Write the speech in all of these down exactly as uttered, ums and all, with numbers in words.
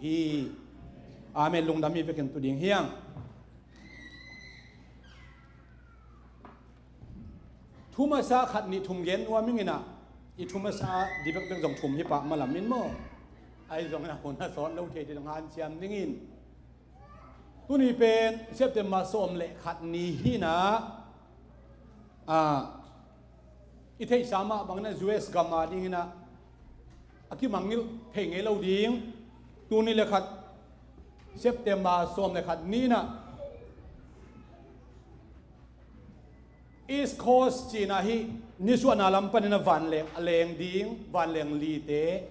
hi. Amen. Lungdam hi vekin tu ding hiang. Thu masa khat nih thum gen nuam ing inah, i thu masa di bekbek zong thum hi pah malam in maw? Ahi zongin a hun a sawt lo thei ding hanciam dingin. Tuni pen September sawm le khat ni hi inah, a, i theihsa mah bangin a U S gam a ding inah a kimangngilh thei ngei lo ding. Tuni le khat September sawm le khat ni inah East Coast ci inah hih nisuahna lam panin a vanleng a leng ding, vanleng lite,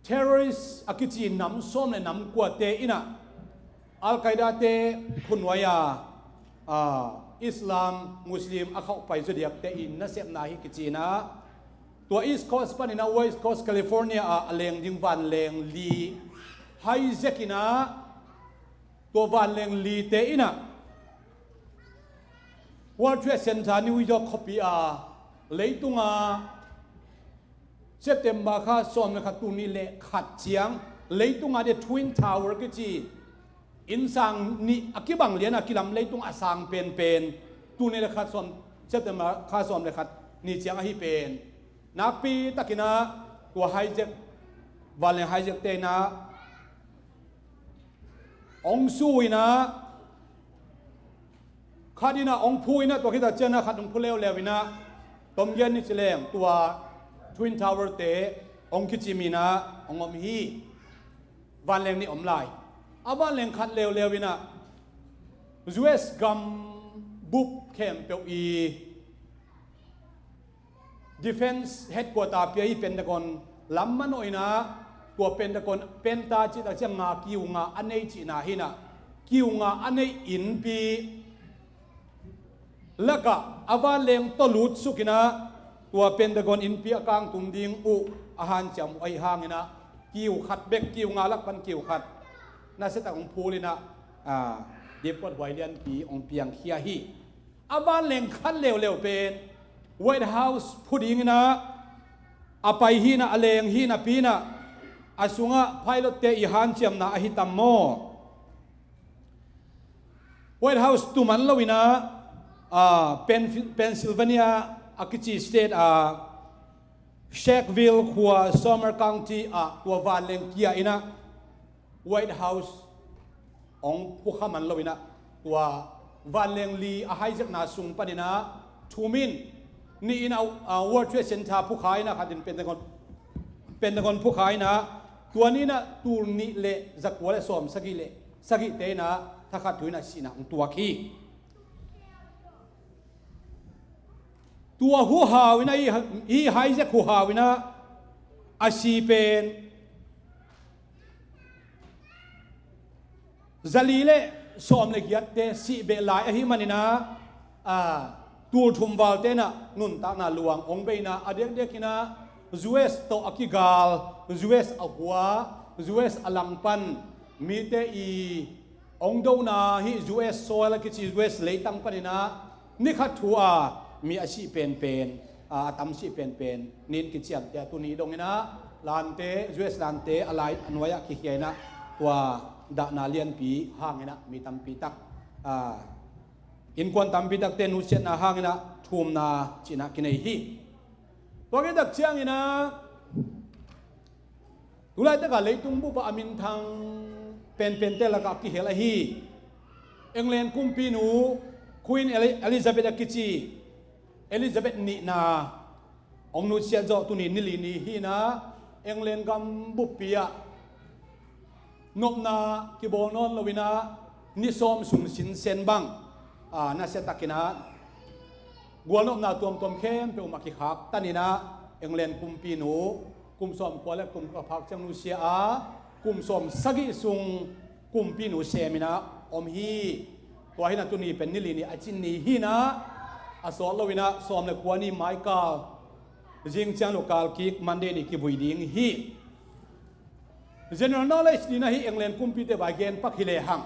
terrorist a kici nam sawm le nam kuate inah, Al-Qaeda te khunuai a, a, Islam, Muslim a khauhpai zaw diakte i nasepna hi kici inah, tua East Coast panin a West Coast California ah a leng ding vanleng li hijack inah, tua vanleng lite inah World Trade Center New York khuapi a leitunga September kha sawm le khat, tuni le khat ciang leitunga de Twin Tower kici innsang nih a kibang lian a kilam leitung a sang penpen, tuni le khat sawm, September kha sawm le khat ni ciang ahi pen, nakpi takin ah tua hijack, vanleng hijack te in ah hong su in ah, khat in ah hong phu in ah, tua khit tak ciang ah khat hong phu leuleu in ah, tom gen ni ci leng tua Twin Tower te hong kicim in ah hong om hi. Vanleng nih om lai. A vanleng khat leuleu in ah U S gam bup khempeuh i defense headquarter pi a hi Pentagon lam manawh in ah, tua Pentagon, Penta cih tak ciang nga kiu nga a nei cihna hi in ah, kiu nga a nei innpi lakah a vanleng tawh lutsuk in ah, tua Pentagon innpi a kangtum ding uh a hanciam uh ahih hangin ah, kiu khat bek, kiu nga lak pan kiu khat nasia tak hong phul in ah, ah, dipkuat huai lianpi hong piangkhia hi. A vanleng khat leuleu pen White House phu ding in ah a pai hi in ah, a leng hi napi in ah, a sungah pilot te i hanciamna ahi tam maw? White House tu man lo in ah, ah, Penn-, Pennsylvania a kici state a Shanksville khua, Sumner County ah tua vanleng kia in ah White House hong phukha man lo in ah, tua vanleng li a hijackna sung pan in ah thum in, nih in ah, ah, World Trade Center phukha in ah, khat in Pentagon, Pentagon phukha in ah, tua ni in ah tul nih le zakua le sawm sagih le sagihte in ah thakhat thu in ah sihna hong tuak hi. Tua huhau in ah, hih, hih hijack huhau in ah a si pen zali le sawm le giatte sih beh lai ahih man in ah, ah, tul thum valte in ah nuntakna luang hong bei in ah, a diakdiak in ah U S tawh a kigal, U S a hua, U S a langpan mite i hong dona, hih U S soil a kici U S leitang pan in ah ni khat thu a mi a sih penpen, a, a tam sih penpen nin kiciamte a tuni dong in ah lante, U S lante a lai a nuai ah kikhia in ah, tua dahna lianpi hang in ah mi tampi tak, a, innkuan tampi takte nusiatna hang in ah thumna cihna kinei hi. Tua khit tak ciang in ah tu laitak a leitung bup ah a minthang penpente lakah kihel ahi England kumpinu Queen Eli-, Elizabeth a kici, Elizabeth nihna hong nusiat zawh tuni ni li ni hi in ah, England gam buppi ah nopna kibawl nawn lo in ah ni sawm sung sinsen bang, a, nasia tak in ah gualnopna tuamtuam khempeuh mah kikhaktan in ah, England kumpinu kum sawmkua le kum kua phak ciang nusia a, kum sawm sagih sung kumpinu sem in ah om hi. Tua hi in ah tuni pen ni li ni a cin ni hi in ah, a sawt lo in ah sawm le kua ni mai kal, zing ciang lo kal kik Monday ni kivui ding hi. General knowledge ni in ah hih England kumpite vai gen pak hi lehang,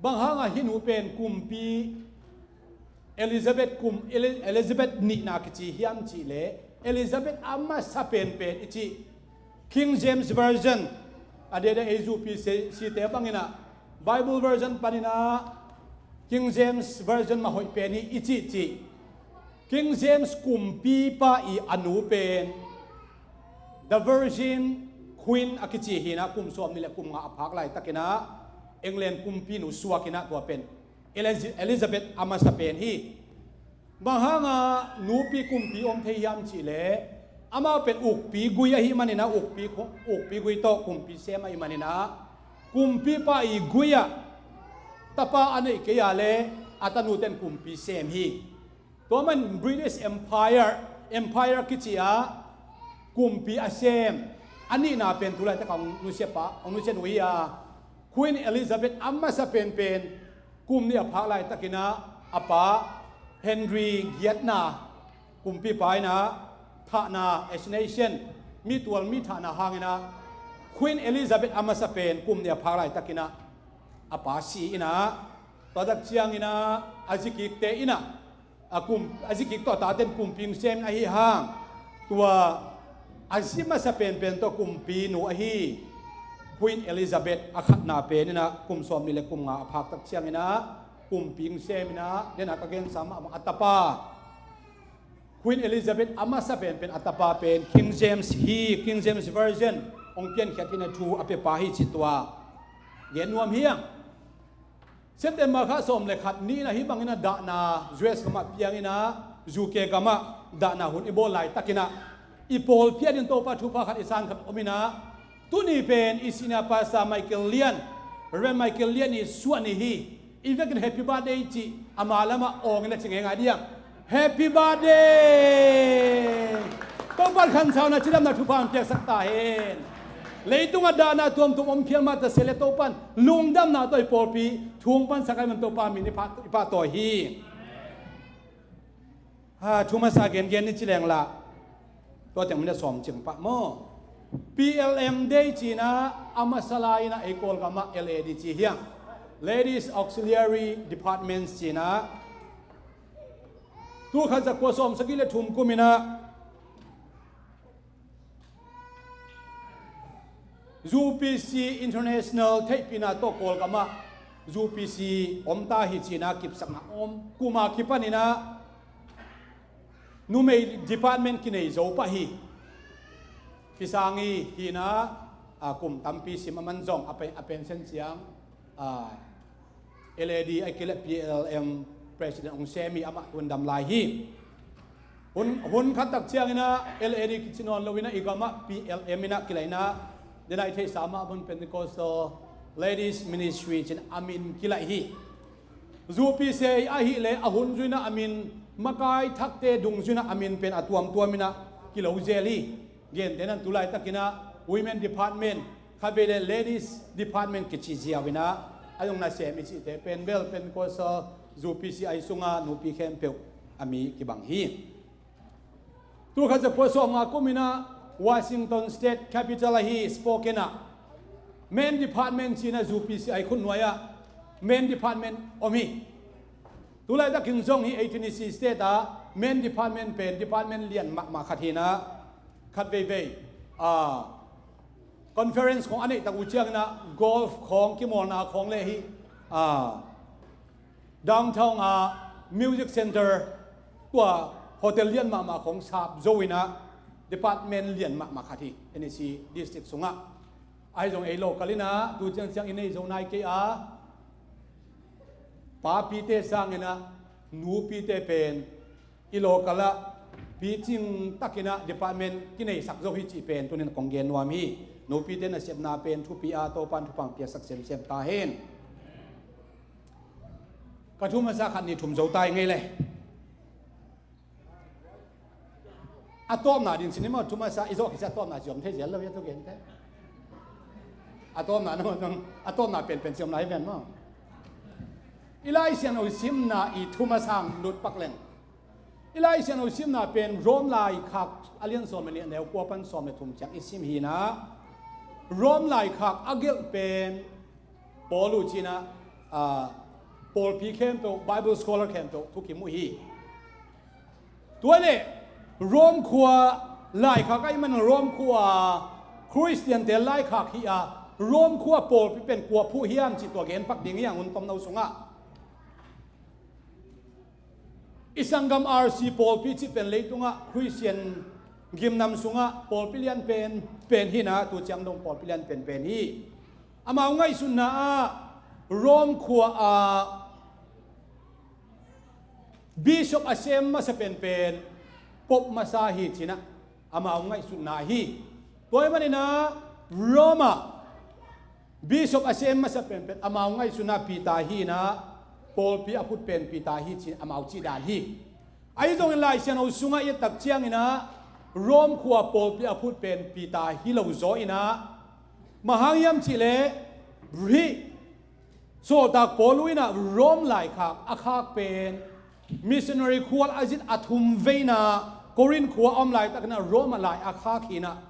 bang hang a hih nu pen kumpi Elizabeth kum, Eli-, Elizabeth nihna kici hiam cih leh, Elizabeth a masa penpen i cih King James Version, a dede ei zupi site bangin ah, Bible version panin ah King James Version mah hoih pen hi i cihcih. King James kumpipa i a nu pen The Virgin Queen a kici hi in ah, kum sawmnih le kum nga a phak laitakin ah England kumpinu suak in ah, tua pen Eliz-, Elizabeth a masa pen hi. Bang hanga nupi kumpi om thei hiam cihleh, amau pen ukpi gui ahih manin ah, ukpi, ukpi gui tawh kumpi sem ahih manin ah, kumpipa i gui ah tapa a neih kei a leh a tanuten kumpi sem hi. Tua man British Empire, Empire kici ah kumpi a sem a nihna pen tu laitak a hong nusiapa, hong nusia nu hi a, Queen Elizabeth a masa penpen kum nih a phak laitakin ah, a pa Henry giatna kumpipa in ah thahna, assassination, mi tual mi thahna hangin ah Queen Elizabeth a masa pen kum nih a phak laitakin ah a pa si in ah, tua tak ciangin ah a zikikte in ah, a kum, a zikik tawh a taten kumpi hong sem in ahi hang, tua a zi masa penpen tawh kumpinu ahi Queen Elizabeth a khatna pen in ah kum sawmnih le kum nga a phak tak ciangin ah kumpi hong sem in ah, den a ka gensa mahmah a tapa, Queen Elizabeth a masa penpen a tapa pen King James hi, King James Version hong piankhiat in ah thu a piapa hi ci, tua gen nuam hi hang. September kha sawm le khat ni in ah hih bangin ah dahna U S gam ah piang in ah, U K gam ah dahna hun i bawl laitakin ah, i pawlpi adingin Topa thupha khat i san khat om in ah, tuni pen i senior pastor Michael Lian, Reverend Michael Lian i suah ni hi. I vekin happy birthday cih ama lamah awng in ah ci ngeingai diam? Happy birthday! Topa'n khansauna cidamna thupha hong piaksak ta hen. Leitungah dahna tuamtuam om phial mah ta se leh, Topa'n lungdamna tawh i pawlpi thu hong pansak ahih man Topa min i phat, i pahtawi hi. Ha, thu masa gengen ni ci leng lah, tua teng minute sawm cing pah maw. P L M Day ci in ah, a masa lai in ah ei Kawlgam ah L A D ci hi hang. Ladies Auxiliary Departments ci in ah, tul khat za kua sawm sagih le thum kum in ah U P C International theihpihna tawh Kawlgam ah U P C om ta hi ci in ah kipsakna om. Kum a kipan in ah numei department kinei zo pah hi. Pi Sang Yi hi in ah, a, kum tampi sim a, aman zong a pe-, a pension ciang, a, L A D a kileh P L M president hong sem hi, amah tun dam lai hi. Hun, hun khat tak ciangin ah L A D kici nawn lo in ah i gam ah P L M in ah kilaih in ah, den a i theihsa mah bang Pentecostal Ladies Ministry ci in a min kilaih hi. U P C ahih leh a hun zui in ah a min, makai thakte dungzui in ah a min pen a tuamtuam in ah kilo zel hi. Gentehna in tu laitakin ah Women Department, khatvei leh Ladies Department kici ziau in ah, a zong nasem i cihte pen bel Pentecostal U P C ahi sungah nupi khempeuh a mi kibang hi. Tul khat za kua sawm nga kum in ah Washington State Capital ahi Spokane ah Men Department ci in ah U P C ahi khut nuai ah Men Department om hi. Tu laitakin zong hih ei Tennessee State ah Men Department pen department lian mahmah khat hi in ah, khat veivei, a, conference khawng a neih tak uh ciangin ah golf khawng kimawlna khawng le hih, a, downtown ah music center, tua hotel lian mahmah khawng sap zo in ah department lian mahmah khat hi, Tennessee District sungah. Ahi zong ei local in ah tu ciangciang i nei zo nai kei a, papite sangin ah nupite pen i local ah picing takin ah department kineisak zo hi cih pen tuni in kong gen nuam hi. Nupite nasepna pen thupi a, Topa'n thupha hong piaksak semsem ta hen. Ka thu masa khat nih thum zo ta ing ei le. A tawpna ding ci ni maw, thu masa i zawh khit ciang a tawpna ci om thei zel lo hi a, thu gente. A tawpna na maw, a tawpna penpen ci om lai hi ven maw. I Lai Siangtho simna i thu masa hang lut pak leng, i Lai Siangtho simna pen Rom laikhak a lian sawm le nih, a neu kua pan sawm le thum ciang i sim hi in ah, Rom laikhak a gelh pen Paul uh ci in ah, a, pawlpi khempeuh, Bible scholar khempeuh thukim uh hi. Tua leh Rom khua laikhak ahih man Rom khua Khristiante laikhak hi a, Rome khua pawlpi pen kua phuh hiam cih tua genpak ding hi hang hun tomno sungah. I sanggam R C pawlpi cih pen leitungah Khristian gimnam sungah pawlpi lian pen pen hi na, tu ciang dong pawlpi lian pen pen hi. Amau ngaihsutna ah Rome khua ah bishop a sem masa penpen pope masa hi ci-in ah amau ngaihsutna hi. Tua ahih manin ah Rome ah bishop a sem masa penpen amau ngaihsutna Peter hi-in ah pawlpi a phut pen Peter hi ci-in amau cih dan hi. Ahi zongin Lai Siangtho sungah i et tak ciangin ah Rome khua pawlpi a phut pen Peter hi lo zaw in ah, bang hang hiam cih leh hih Sawltak Paul in ah Rome laikhak a khak pen missionary khual a zin a thum vei in ah Korin khua a om laitakin ah Rome ah lai a khak hi-in ah,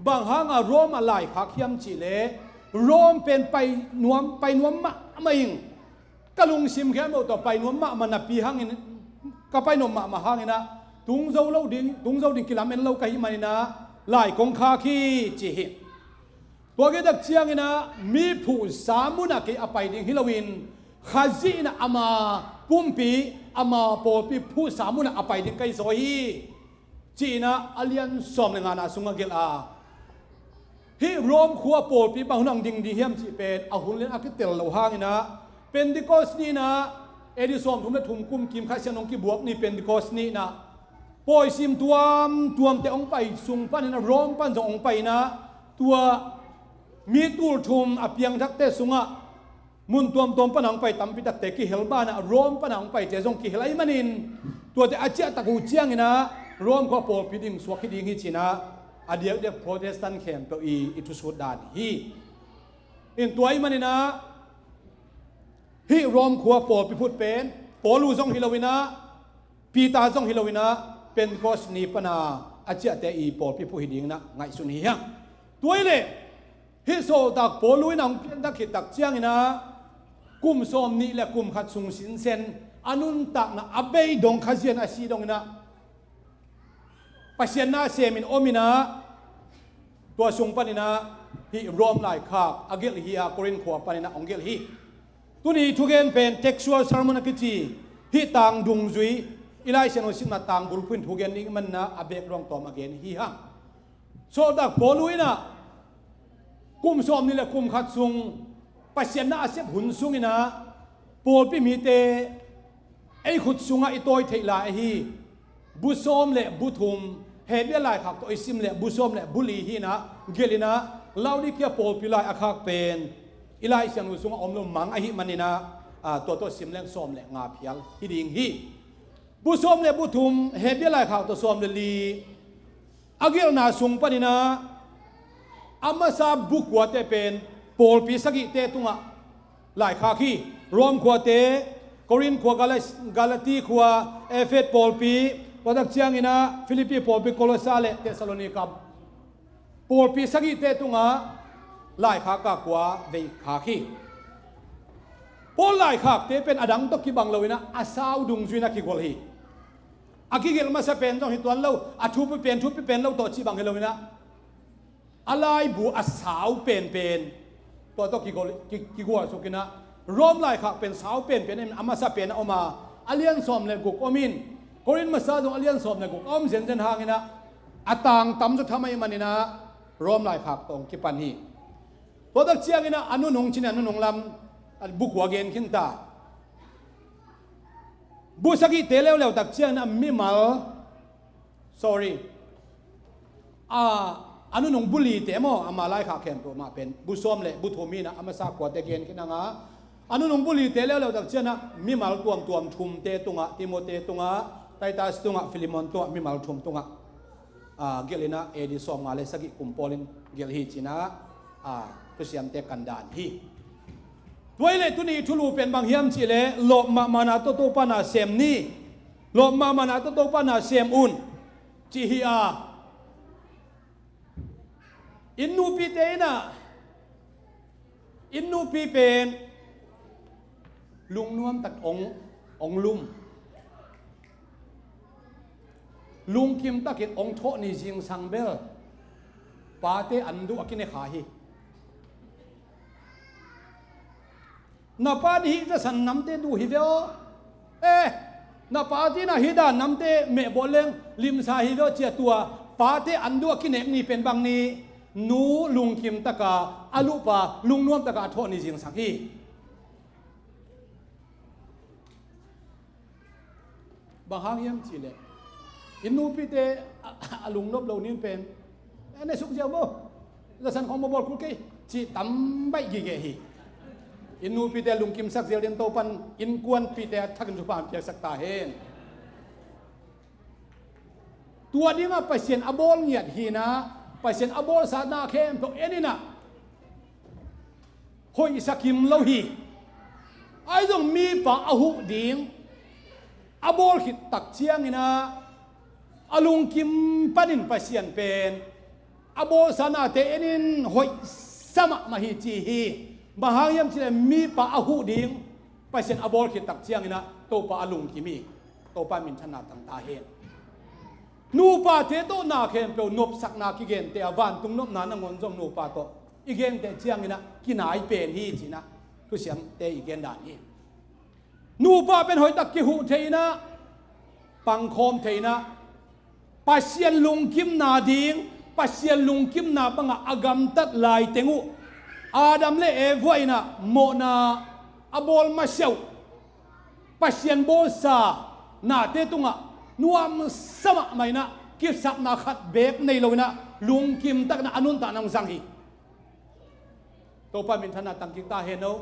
bang hang a Rome ah lai khak hiam cih leh Rome pen pai nuam, pai nuam mahmah ing. Ka lungsim khempeuh tawh pai nuam mahmah napi hangin, ka pai nuam mahmah hangin ah tung zo lo ding, tung zo ding kilamen lo ka hih manin ah lai kong khak hi ci hi. Tua khit tak ciangin ah mi phuhsa munah kei a pai ding hi loin Khazih in ah ama pumpi, ama pawlpi phuhsa munah a pai ding ka hi zaw hi, ci-in ah a lian sawm le ngana sungah gelh a. Hih Rome khua pawlpi bang hun hang ding ding hiam cih pen a hun lian a kitel lo hangin ah Pentecost ni-in ah A D sawmthum le thum kum kim Kha Siangtho hong kibuak ni Pentecost ni-in ah pawisim tuamtuamte hong pai sung panin ah Rome pan zong hong pai in ah tua mi tul thum a piangthakte sungah mun tuamtuam pan hong pai tampi takte kihel banah Rome pan hong paite zong kihel ahih manin tuate a ciahtak uh ciangin ah Rome khua pawlpi ding suak hi ding hi ci-in ah a diakdiak Protestant khempeuh i, i thusut dan hi. In tua ahih manin ah hih Rome khua pawlpi phut pen Paul uh zong hi loin ah Peter zong hi loin ah Pentecost ni pan a a ciahte i pawlpi phuh hi dingin ah ngaihsun hi hang. Tua hi leh hih Sawltak Paul in ah hong pianthak khit tak ciangin ah kum sawm nih le kum khat sung sinsen a nuntakna a bei dong Kha Siangtho a si dongin ah Pasian na semin om in ah tua sung panin ah hih Rome laikhak a gelh hi a, Korin khua panin ah hong gelh hi. Tuni thugen pen textual sermon a kici hih tang dungzui i Lai Siangtho simna tang bulphuh in thugen ding ahih manin ah a background tawm a gen hi hang. Sawltak Paul in ah kum sawm nih le kum khat sung Pasian na a sep hun sungin ah pawlpi mite ei khut sungah i tawi theih lai ahi bu sawm le bu thum, Hebru laikhak tawh i sim leh bu sawm le bu li hi-in ah gelh in ah Laodicea pawlpi lai a khak pen i Lai Siangtho sungah om lo mang ahih manin ah, tua tawh sim leng sawm le nga phial hi ding hi. Bu sawm le bu thum, Hebru laikhak tawh sawm le li a gelhna sung panin ah a masa bu kuate pen pawlpi sagihte tungah laikhak hi. Rome khuate, Korin khua, Gala-, Galati khua, Efes pawlpi, tua tak ciangin ah Filipi pawlpi, Kolosa le Thessalonika pawlpi sagihte tungah laikhak a kua vei khak hi. Paul laikhakte pen a dang tawh kibang loin ah a sau dungzui-in ah kigual hi. A kigelh masa pen zong hi tuan lo, a thupi pen thupi pen lo tawh cih bang hi loin ah a laibu a sau penpen tua tawh kigual, ki-, kigual sukin ah Rome laikhak pen sau penpen in a masa pen a om a, a lian sawm le guk om in, Korin masa zong a lian sawm le guk a om zenzen hangin ah a tang tamzaw tham ahih manin ah Rome laikhak tawh hong kipan hi. Tua tak ciangin ah a nunung cin, a nunung lam, a bu kua gen khin ta. Bu sagihte leuleu tak ciangin ah mimal, sorry, a, a nunung bu lite maw, ama laikhak khempeuh mah pen bu sawm le bu thum hi-in ah a masa kuate gen khin hang a, a nunung bu lite leuleu tak ciangin ah mimal tuamtuam thumte tungah, Timote tungah, Titus tungah, Filemon tungah, mimal thum tungah, a, gelh in ah A D sawmnga le sagih kum Paul in gelh hi ci-in ah, a, thusiamte kan dan hi. Tua hi leh tuni thulu pen bang hiam cih leh lawp mahmahna tawh Topa na sem ni. Lawp mahmahna tawh Topa na sem un, cih hi a. Inn nupite in ah, inn nupi pen lungnuam tak ong, ong lum. Lungkim takin ong thawh ni zingsang bel. Pate an duh a kine kha hi. Na pa nih hih zasan namte duh hi ve aw. Eh, na pa tina hih dan namte mehbawl leng limsa hi ve aw, cia tua pate an duh a kinek ni pen bang ni, nu lungkim taka a luhpa lungnuam taka a thawh ni zingsang hi. Bang hang hiam cihleh, i nupite a, a lungnop lo nin pen, "Eh, ne suk ziau maw, zasan khong maw bawl kul kei," cih tam baih gige hi. I nupite lungkimsak zial din Topan innkuanpihte a thakin thupha piaksak ta hen. Tua dingah Pasian a bawl ngiat hinah, Pasian a bawlsa na khempeuh eninah hoihsa kim lo hi. Ahi zong mipa a huh ding a bawl khit tak cianginah a lungkim panin Pasian pen a bawlsa nate enin hoihsa mahmah hi ci hi. Bang hang hiam cihleh mipa a huh ding Pasian a bawl khit tak cianginah Topa a lungkim hi. Topa minthanna tang ta hen. Nupate tawh na khempeuh nopsakna kigente a, vantung nopna nangawn zong nupa tawh i gente cianginah kinai pen hi cinah thusiamte i gen dan hi. Nupa pen hoihtak kihuh theinah, pangkhawm theinah, Pasian lungkimna ding, Pasian lungkimna bangah a gamtat laiteng uh Adam le Eva inah mawhna a bawl masiah uh Pasian bawlsa nate tungah nuamsa mahmah inah kisapna khat beek nei loinah lungkim takinah a nuntakna hong zang hi. Topa minthanna tangkik ta hen aw.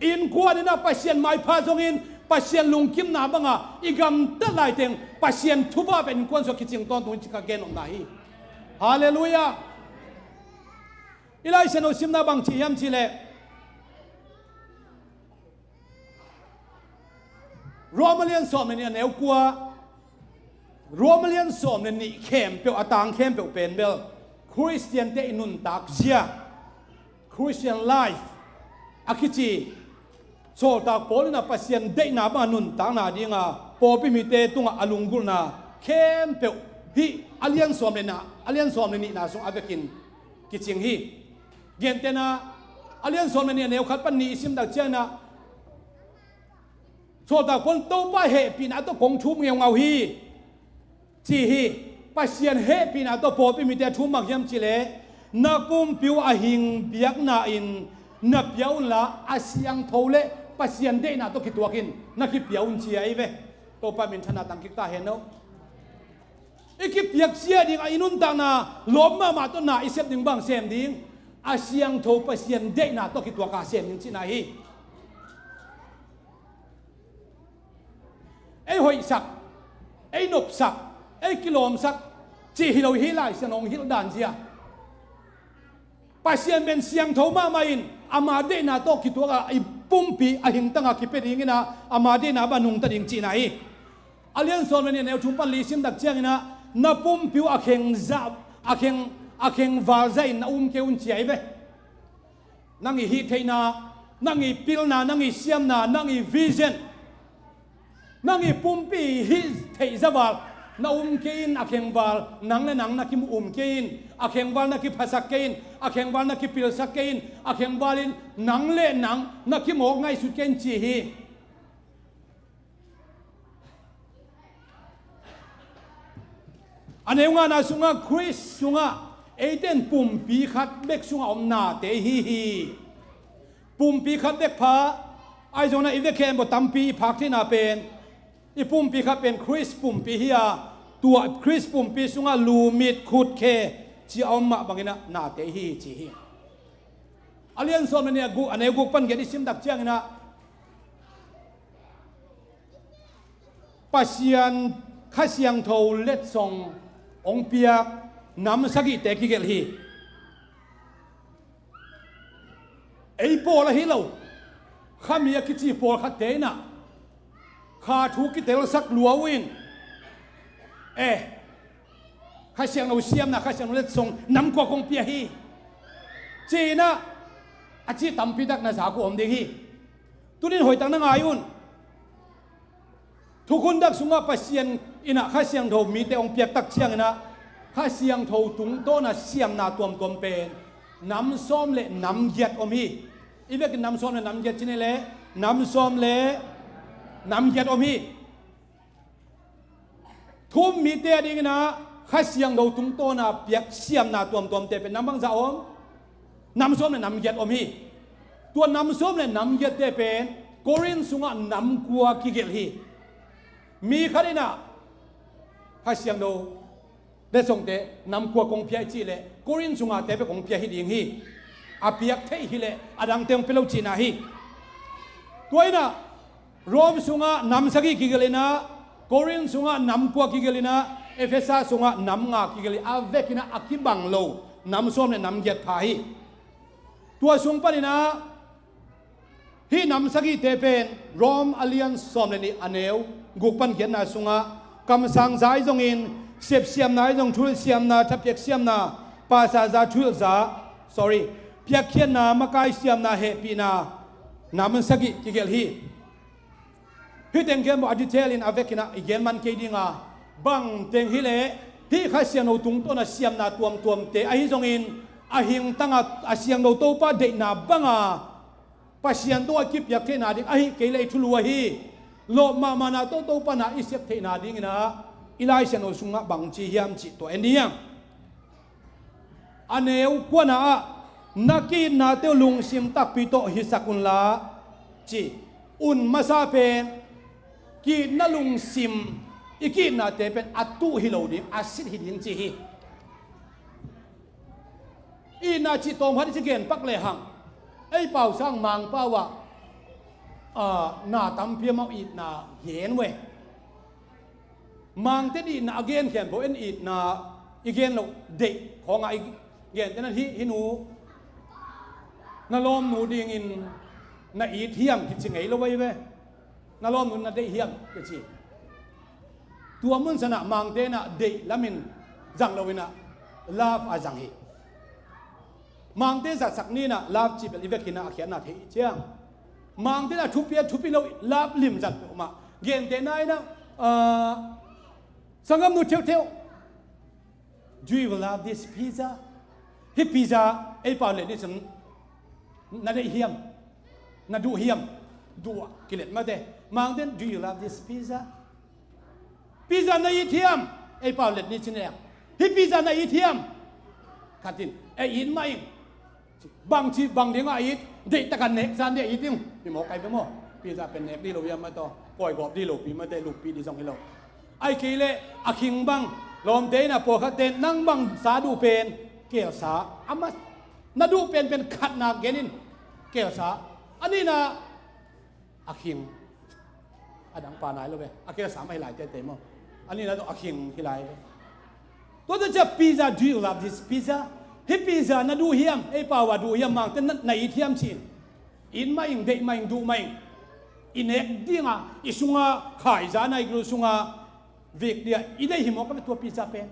Innkuan inah Pasian maipha zongin Pasian lungkimna banga i gamtat laiteng Pasian thupha pen innkuan sungah kicing tawntung hi ci ka gen nopna hi. Halleluiah. I Lai Siangtho simna bang ci hiam cihleh, Rom a lian sawm le nih a neu kua, Rom a lian sawm le nih khempeuh, a tang khempeuh pen bel Khristiante i nuntak zia, Christian life a kici, sawltak Paul inah Pasian deihna banga nuntakna dinga pawlpi mite tungah a lunggulhna khempeuh hih a lian sawm le na, a lian sawm le nihna sung a vekin kicing hi. Gentehna, a lian sawm le nih a neu khat pan nih i sim tak cianginah, sawltak Paul in Topa hehpihna tawh kong thum ngeungau hi, ci hi. Pasian hehpihna tawh pawlpi mite a thum bang hiam cihleh, na pumpi uh a hing biakna in na pia unla, a siangtho le Pasian deihna tawh kituakin na kipia un ci ahi ve. Topa minthanna tangkik ta hen aw. I kipiak sia dingah i nuntakna lawm mahmah tawh na i sep ding bang sem ding, a siangtho Pasian deihna tawh kituaka sem ding cihna hi. Ei hoihsak, ei nopsak, ei kilawmsak cih hi lo hi. Lai Siangtho hong hilh dan zia, Pasian pen siangtho mahmah in ama deihna tawh kituaka i pumpi a hingtanga kipia dinginah ama deihna bang nungta ding cihna hi. A lian sawm le nih a neu thum pan li sim tak cianginah, na pumpi uh a kheng zah, a kheng, a kheng val zahin na um kei un ci ahi ve. Nang i hih theihna, nang i pilna, nang i siamna, nang i vision, nang i pumpi hih theih zaval na um kei in, a khengval nang le nang na kimu um kei in, a khengval na kiphasak kei in, a khengval na kipilsak kei in, a khengval in nang le nang na kimawk ngaihsut kei in ci hi. A neu ngana sungah Khrist sungah eite in pumpi khat bek sungah om nate hi hi. Pumpi khat bek pha, ahi zongin i vekhen baw tampi i phak theihna pen, i pumpi khat pen Khrist pumpi hi a, tua Khrist pumpi sungah lu, mit, khut, khe ci a om mah banginah nate hi ci hi. A lian sawm le nih a gu-, a neu guk pan giat i sim tak cianginah, Pasian Kha Siangtho letsong hong piak nam sagihte kigelh hi. Ei pawl ahi lo, khami a kici pawlkhatte inah kha thu kitelsak lua uh in, eh, Kha Siangtho siamna, Kha Siangtho letsong nam kua kong pia hi, ci-inah a cih tampi tak na zak uh om ding hi. Tunin hoihtak na ngai un. Thukhun dak sungah Pasian inah Kha Siangtho mite hong piak tak cianginah Kha Siangtho tungtawna siamna tuamtuam pen nam sawm le nam giat om hi. I vekin nam sawm le nam giat ci ni le, nam sawm le nam giat om hi. Thu-um mite a dingin ah Kha Siangtho tungtawna piak siamna tuamtuamte pen nam bangzah om? Nam sawm le nam giat om hi. Tua nam sawm le nam giatte pen Korin sungah nam kua kigelh hi. Mi khat in ah Kha Siangtho letsongte nam kua kong pia i cih leh Korin sungahte bek kong pia hi ding hi. A piak theih hi leh a dangte hong pia lo cihna hi. Tua in ah Rom sungah nam sagih kigelh in ah, Korin sungah nam kua kigelh in ah, Efesa sungah nam nga kigelh hi. A vekin ah a kibang lo nam sawm le nam giat pha hi. Tua sung panin ah hih nam sagihte pen Rom a lian sawm le nih a neu guk pan giatna sungah kamsang za ahi zongin, sepsiamna ahi zong, thuhilh siamna, thapiak siamna, pasa za, thuhilh za, sorry, piakkhiatna, makai siamna, hehpihna, nam sagih kigelh hi. Hih teng khempeuh a detail in a vekin ah i gen man kei ding a, bang teng hi leh hih Kha Siangtho tungtawna siamna tuamtuamte ahi zongin, a hing tangah a Siangtho Topa deihna banga Pasian tungah kipiak theihna ding, ahih kei leh i thulu ahi lawp mahmahna tawh Topa na i sep theihna dingin ah i Lai Siangtho sungah bangci hiam cih tua en ding hiam? A neu kuana ah, na ki-itnate uh lungsim takpi tawh hisak unla, ci. Un masa pen ki-itna lungsim, i ki-itnate pen a tuh hi lo ding, a sit hi ding ci hi. Itna cih tawm khat i ci gen pak lehang, ei pau sang Mangpau ah, ah, na tampi a mawh itna gen uh e. Mangte itna a gen khempeuh en, itna i gen loh deih khawngah i gente na hih, hih nu na lawmnu dingin na it hiam kici ngei lo ahi ve. Na lawmnu na deih hiam kici. Tua mun sanah Mangte na deih lamin zang lo in ah love a zang hi. Mangte zatsak ni in ah love cih bel i vekin ah a khiatna thei ciang, Mangte na thupi a thupi lo love limzat peuhmah. Gentehna in ah, ah, sanggamnu theuhtheuh, "Do you love this pizza?" Hih pizza ei pau let ni cun na deih hiam? Na duh hiam? Duh ah kilet mate. Mangte in, "Do you love this pizza?" Pizza na it hiam? Ei pau let ni cin e. Hih pizza na it hiam? Khat in, "E, it mah ing." Bangci, bang dingah it? Deihtakin nek zan dia it ing. Hi maw, kai ve maw? Pizza pen nek dih lo hiam mah tawh, kawigawp dih lo pi mate, luppi dih zong hi lo. Ahih kei leh a khing bang, lawmte in ah pawlkhatte in, "Nang bang sa duh pen?" "Kelsa." "Amah na duh penpen khatna gen in." "Kelsa." A nihna, a khing. A dang pa nai lo ve. A kelsa mah hi lai tete maw. A nihna tawh a khing hi lai ve. Tua tawh ciah pizza, "Do you love this pizza?" Hih pizza na duh hiam? Ei pau a duh hiam? Mangte na, na it hiam ci-in. It mah ing, deih mah ing, duh mah ing. I nek dingah, i sungah khaizan a, i gil sungah vik dia i deih hi maw ka ve tua pizza pen.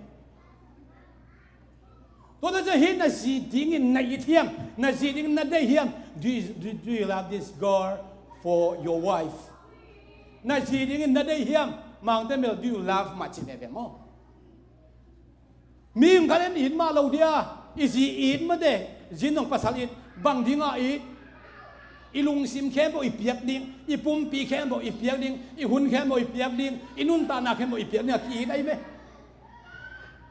Tua tawh ciah hih na zi dingin na it hiam? Na zi dingin na deih hiam? "Do you, do, do you love this girl for your wife?" Na zi dingin na deih hiam? Mangte bel, "Do you love?" mah ci veve maw. Mihing khat in it mah lo dia, i zi it mate, zi in zong pasal it, bang dingah it? I lungsim khempeuh i piak ding, i pumpi khempeuh i piak ding, i hun khempeuh i piak ding, i nuntakna khempeuh i piak ding a ki-it ahi ve.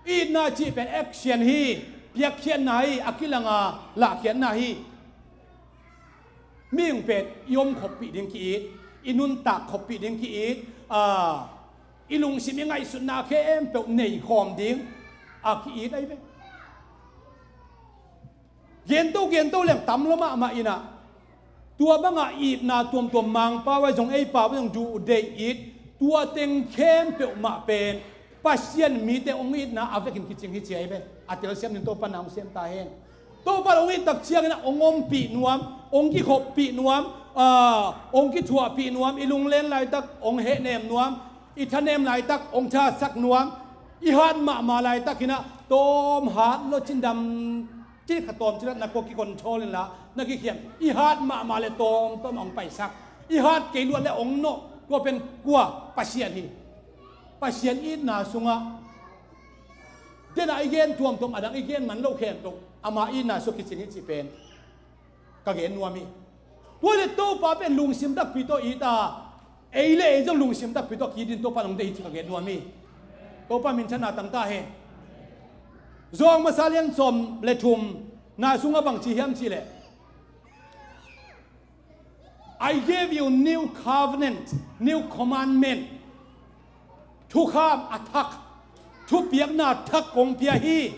Itna cih pen action hi, piakkhiatna hi, a kilanga lahkhiatna hi. Mihing pen i om khoppih ding ki-it, i nuntak khoppih ding ki-it, aa, i lungsim i ngaihsutna khempeuh nei khawm ding a ki-it ahi ve. Gento, gento leng tam lo mahmah in ah, tua bangah itna tuamtuam, Mangpau ahi zong, ei pau ahi zong, duh, deih, it, tua teng khempeuh mah pen Pasian mite hong itna a vekin kicing hi ci ahi ve. A telsiam ding Topa na hong sem ta hen. Topa hong it tak ciangin ah hong ompih nuam, hong kikhoppih nuam, aa, hong kithuahpih nuam, i lunglen laitak hong hehnem nuam, i thanem laitak hong thasak nuam, i hat mahmah laitakin ah tawm hat lo cin dam, cin kha tawm cin ah na kua kicontrol inla, na kikhiam, i hat mahmah le tawmtawm hong paisak, i hat kei luat le hong nawh. Kua pen kua? Pasian hi. Pasian itna sungah Tena i gen tuamtuam, a dang i gen man lo khempeuh ama itna sua kicin hi cih pen ka gen nuam hi. Tua le Topa pen lungsim takpi tawh it a, ei le ei zong lungsim takpi tawh ki-it in Topa nong deih hi cih ka gen nuam hi. Topa minthanna tang ta hen. Zawng masa lian sawm le thumna sungah bang ci hiam cih leh, "I gave you new covenant, new commandment." Thukham a thak, thupiakna thak kong pia hi.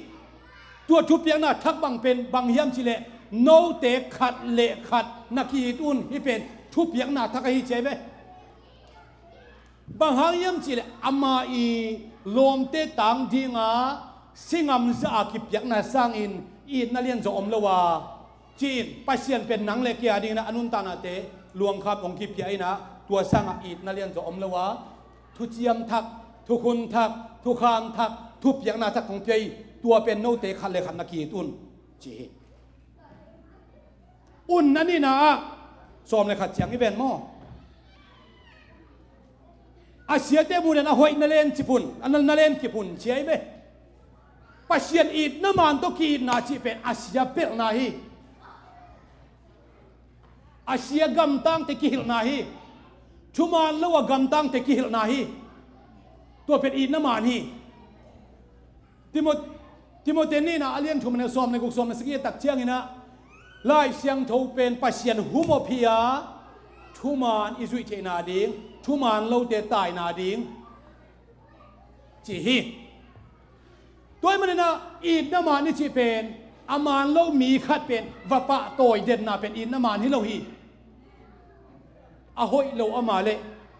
Tua thupiakna thak bang pen bang hiam cih leh, note khat le khat na ki-it un. Hih pen thupiakna thak ahi ci hi ve. Bang hang hiam cih leh, ama i lawmte tang dinga si ngamzah a kipiakna sangin itna lianzaw om lo a, ci-in Pasian pen nang le kei a dingin a nuntaknate luangkham hong kipia in a, tua sangah itna lianzaw om lo a, thuciam thak, thukhun thak, thukham thak, thupiakna thak kong pia hi. Tua pen note khat le khat na ki-it un, ci hi. Un a nihna ah, sawm le khat ciang i ven maw? A siate muh den a hoih na len kip un, a na, na len kip un ci hi ve. Pasian itna man tawh ki-itna cih pen a sia pelhna hi. A sia gamtangte kihilhna hi. Thuman lo a gamtangte kihilhna hi. Tua pen itna man hi. Timo-, Timote nihna a lian thum a neu sawm le guk, sawm le sagih a tak ciangin ah, Lai Siangtho pen Pasian humop hi a, thuman i zuih theihna ding, thuman lote taina ding, ci hi. Tua ahih manin ah itna man i cih pen, a man lo mi khat pen va pahtawi denna pen itna man hi lo hi. A hoih lo ama le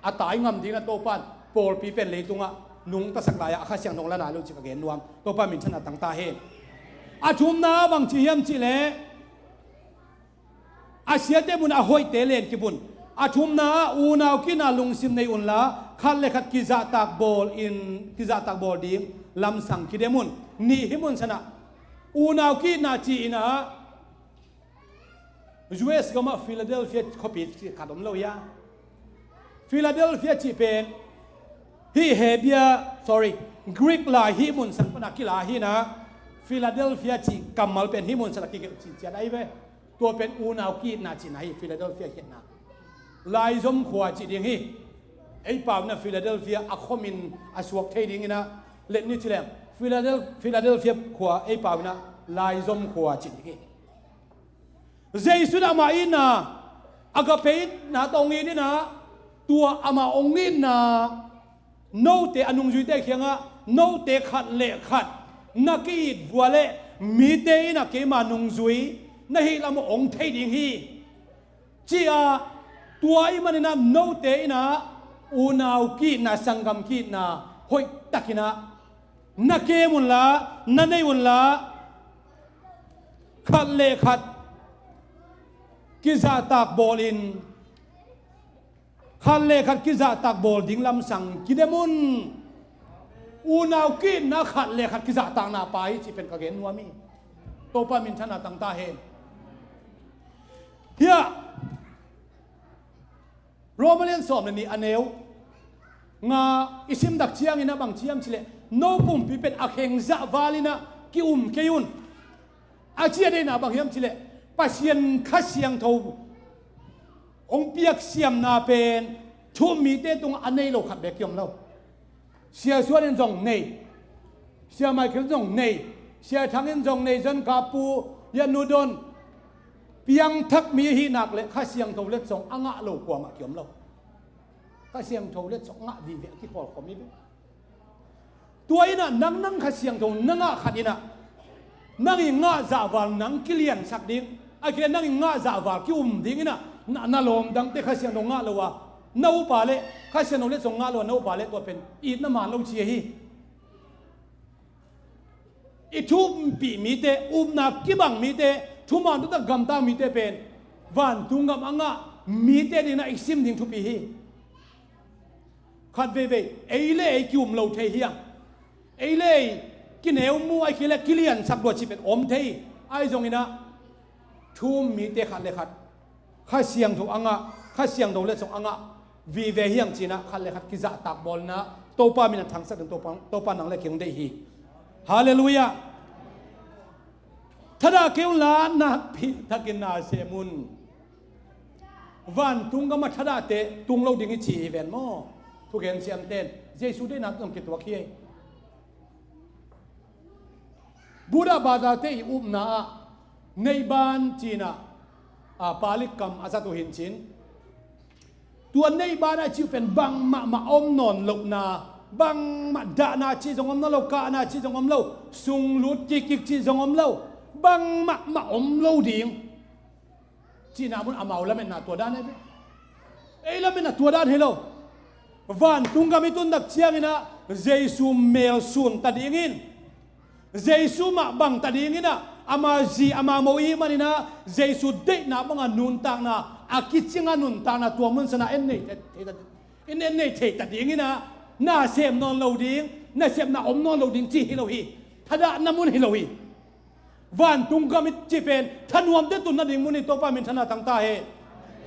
a tai ngam dingin ah Topa in pawlpi pen leitungah nungtasak lai-a, a Kha Siangtho la nai lo cih ka gen nuam. Topa minthanna tang ta hen. A thumna ah bang ci hiam cih leh, a siate muh den a hoihte len kip un. A thumna ah unau ki-itna lungsim nei unla, khat le khat kizahtak bawl in, kizahtak bawl ding lamsang kidem un. Nih, hih mun san ah unau ki-itna ci-in ah, U S gamah Philadelphia khuapi cih khat om lo hia? Philadelphia cih pen hih Hebia, sorry, Greek lai hih mun san pan a kila hi-in ah, Philadelphia cih kammal pen hih mun san a kigelh cih ciat ahi ve. Tua pen unau ki-itna cihna hi, Philadelphia khiatna. Laizom khua cih ding hi. Ei pau-in ah Philadelphia a khomin a suak thei dingin ah, let ni ci leng, Philadel-, Philadelphia khua ei pau-in ah laizom khua cih ding hi. Jesu in amah itna, agape itna tawh hong it in ah, tua amah hong itna, note a nungzuite kiangah, note khat le khat na ki-it vua leh mite in ah keima nungzui na hih lam uh hong thei ding hi, ci-a, tua ahih manin ah note in ah unau ki-itna, sanggam ki-itna hoihtakin ah na kem unla, na nei unla, khat le khat kizahtak bawl in, khat le khat kizahtak bawl ding lamsang kidem un. Unau ki-itna khat le khat kizahtakna pai cih pen ka gen nuam hi. Topa minthanna tang ta hen. Hiah Roma lian sawm le nih a neu nga i sim tak ciangin ah bang ci hiam cih leh, no pumpi pen a khengzah val in ah ki-um kei un. A cih a deihna bang hiam cih leh, Pasian Kha Siangtho hong piak siamna pen thu-um mite tungah a nei lo khat bek ki-om lo. Sia Suan in zong nei. Sia Michael in zong nei. Sia Thang in zong nei. Zan ka pu, ya nu don. Piangthak mi ahih nak leh Kha Siangtho letsong a ngah lo kuamah ki-om lo. Kha Siangtho letsong ngah vive a kikholkhom hi ve. Tua in ah nang, nang Kha Siangtho na ngah khat in ah, nang i ngah zahval nang kiliansak ding, a kile nang i ngah zahval ki-um ding in ah, na, na lawm dangte Kha Siangtho ngah lo a na up a leh, Kha Siangtho letsong ngah lo a na up a leh, tua pen itna man lo ci hi. I thu-umpih mite, upna kibang mite, thuman taktak gamtang mite pen vantung gam a ngah mite dingin ah i sim ding thupi hi. Khat veivei, ei le ei ki-um lo thei hiam? Ei le ei kineu mu, a kile kiliansak lua cih pen om thei. Ahi zongin ah thu-um mite khat le khat Kha Siangtho a ngah, Kha Siangtho letsong a ngah vive hi hang ci-in ah khat le khat kizahtak bawlna, Topa min a thangsak ding, Topa, Topa nang le kei hong deih hi. Halleluiah. Thadah kei unla nakpi takin na sem un. Vantung gama thadahte tung lo ding i ci hi ven maw? Thugen siamten Jesu deihna tawh kituak hi. Buddha bazarte i upna ah neihban cinah, a, Pali kam a zat uh hi cin. Tua neihban a i cih uh pen bangmah mah om nawn lohna, bangmah dahna cih zong om nawn lo, kahna cih zong om lo, sunglut kikkik cih zong om lo, bangmah mah om lo ding. Cihna mun amau lametna tua dan ahi ve. Ei lametna tua dan hi lo. Vantung gam i tuntak cianginah Jesu mel sunta dingin, Jesu mah bangta dinginah ama zi ama mo i hih maninah Jesu deihna banga nuntakna, a kicinga nuntakna tua mun sanah en nei thei, thei, in en nei theita dinginah na sem nawn lo ding, na sepna om nawn lo ding ci hi lo hi. Thadahna mun hi lo hi. Vantung gam i cih pen thanuamte tunna ding mun hi. Topa minthanna tangta hi.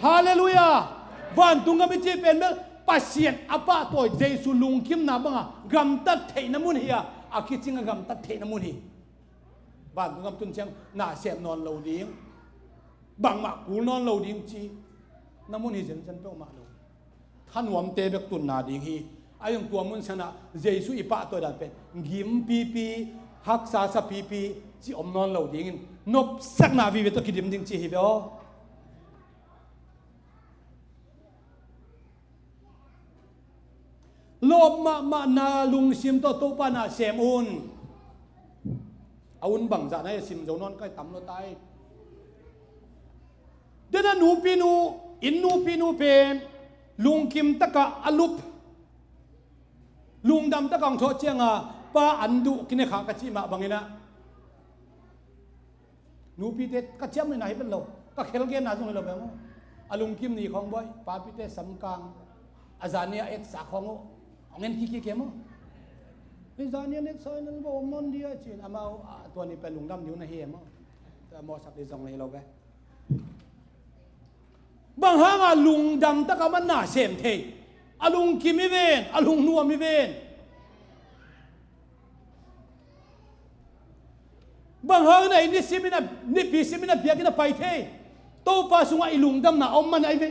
Halleluiah. Vantung gam i cih pen bel Pasian a pahtawi Jesu lungkimna banga gamtat theihna mun hi a, a kicinga gamtat theihna mun hi. Vantung gam tun ciang na sem nawn lo ding, bangmah kul nawn lo ding cihna mun hi zenzen peuhmah lo. Thanuamte bek tunna ding hi. A zong tua mun sanah Jesu i pahtawi dan pen gim pipi, haksa sa pipi cih om nawn lo dingin nopsakna vive tawh kidim ding cih hi ve aw. Lawp mahmahna lungsim tawh Topa na sem un. A un bangzah na hi a, sim zo nawn kai tam lo tai. Dena nupinu, inn nupinu pen lungkim taka a lup, lungdam taka hong thawh cianga pa an duh kine kha ka cih mah banginah nupite ka ciamnuihna hi vet lo, ka khelgenna zong hi lo ve maw? A lungkim ni khawng bawi, papite samkang, a zania etsa khawng uh hong en kikik e maw? Hei, zania etsa in an va om nawn dia cin amau a tua ni pen lungdam ding uh na hi e maw? Tua mawhsak ding zong na hi lo ve. Bang hanga lungdam taka man na sem thei? A lungkim i ven, a lungnuam i ven. Bang hangin a i nisimin a, nipi simin a biakinn a pai thei? Topa sungah i lungdamna a om man ahi ve.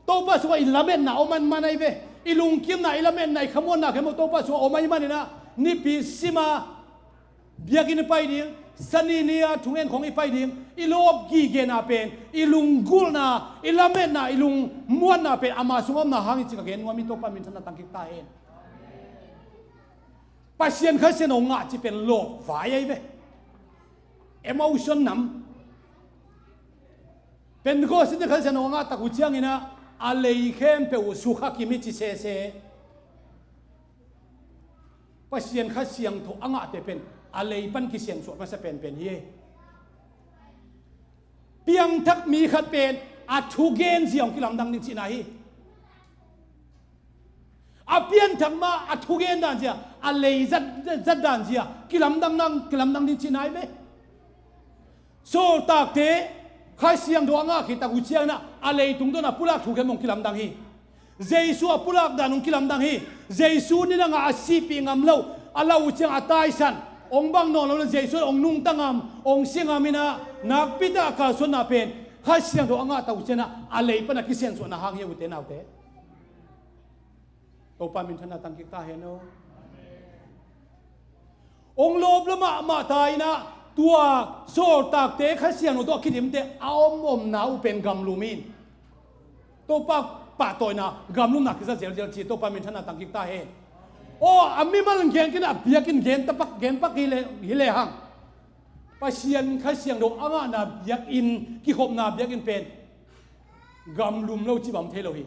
Topa sungah i lametna a om man, man ahi ve. I lungkimna, i lametna, i khamuanna khempeuh Topa sungah a om ahi maninah nipi sima biakinn i pai ding, sani ni-a thungen khawng i pai ding, i lawp gigena pen, i lunggulhna, i lametna, i lungmuanna pen ama sungah omna hang hi ci ka gen nuam hi. Topa minthanna tangkik ta hen. Pasian Kha Siangtho ngah cih pen lawpvai ahi ve. Emotion nam. Pentecost in Kha Siangtho a ngah tak uh cianginah a lei khempeuh uh sukha kim hi ci sese. Pasian Kha Siangtho a ngahte pen a lei pan kisiansuah masa penpen hi. Piangthak mi khat pen a thugen zia hong kilamdang ding cihna hi. A pianthak ma a thugen dan zia, a lei zat, zat dan zia kilamdang, kilamdang ding cihna hi ve. Sawltakte Kha Siangtho a ngah khit tak uh cianginah a leitung tawh a pulak thu khempeuh hong kilamdang hi. Jesu a pulak dan hong kilamdang hi. Jesu nidangah a sihpih ngam lo, a lau uh ciang a taisan, hong bang nawn lo le Jesu hong nungta ngam, hong si ngam inah nakpi tak a kalsuanna pen Kha Siangtho a ngah tak uh cianginah a lei pan a kisiansuahna hang hi a, ute naute. Topa minthanna tangkik ta hen aw. Hong lawp lo mahmah ta inah tua sawltakte Kha Siangtho tawh a kidimte a om omna uh pen gamlum in. Topa pahtawina gamlumna kisa zelzel ci. Topa minthanna tangkik ta hen. Aw, a mimal in gen kei inah a biakinn gen tapak, gen pak hi le, hi le hang. Pasian Kha Siangtho a ngahna biakinn, kikhopna biakinn pen gamlum lo cih bang om thei lo hi.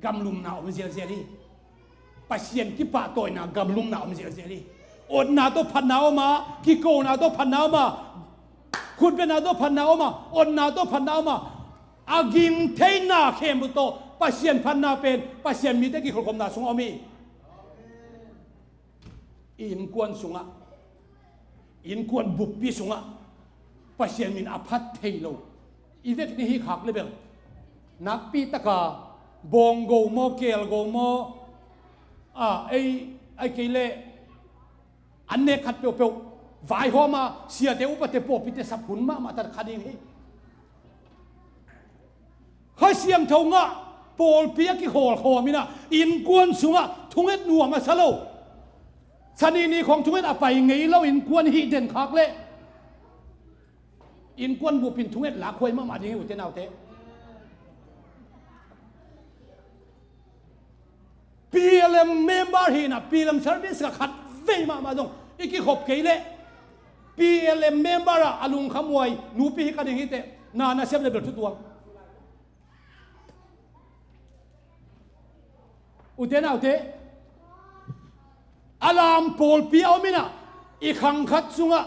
Gamlumna om zelzel hi. Pasian kipahtawina gamlumna om zelzel hi. Otna tawh phatna om a, kikona tawh phatna om a, khutbetna tawh phatna om a, otna tawh phatna om a, a ging theina khempeuh tawh Pasian phatna pen Pasian mite kikholhkhopna sungah om hi. I innkuan sungah, innkuan buppi sungah Pasian min a phat thei lo i vek ni hi khak le bel. Nakpi taka bawnggo maw, kelgo maw, a, ei, ei kei leh an nek khat peuhpeuh vaihawm a, siate, upate, pawlpite sap hun mahmah ta kha ding hi. Kha Siangtho ngah, pawlpi a kikhawlkhawm in ah, innkuan sungah thunget nuam a sa lo, Sani ni khawng thunget a pai ngei lo innkuan hih den khak leh, innkuan bup in thunget lakhuai mahmah ding hi, ute naute. P L M member hi in ah, P L M service ka khat vei mahmah zong i kikhop kei leh, P L M member ah a lungkhamhuai nupi hi ka ding hi teh, na nasem le bel thutuang. Ute naute, a lam pawlpi a om in ah, i khang khat sungah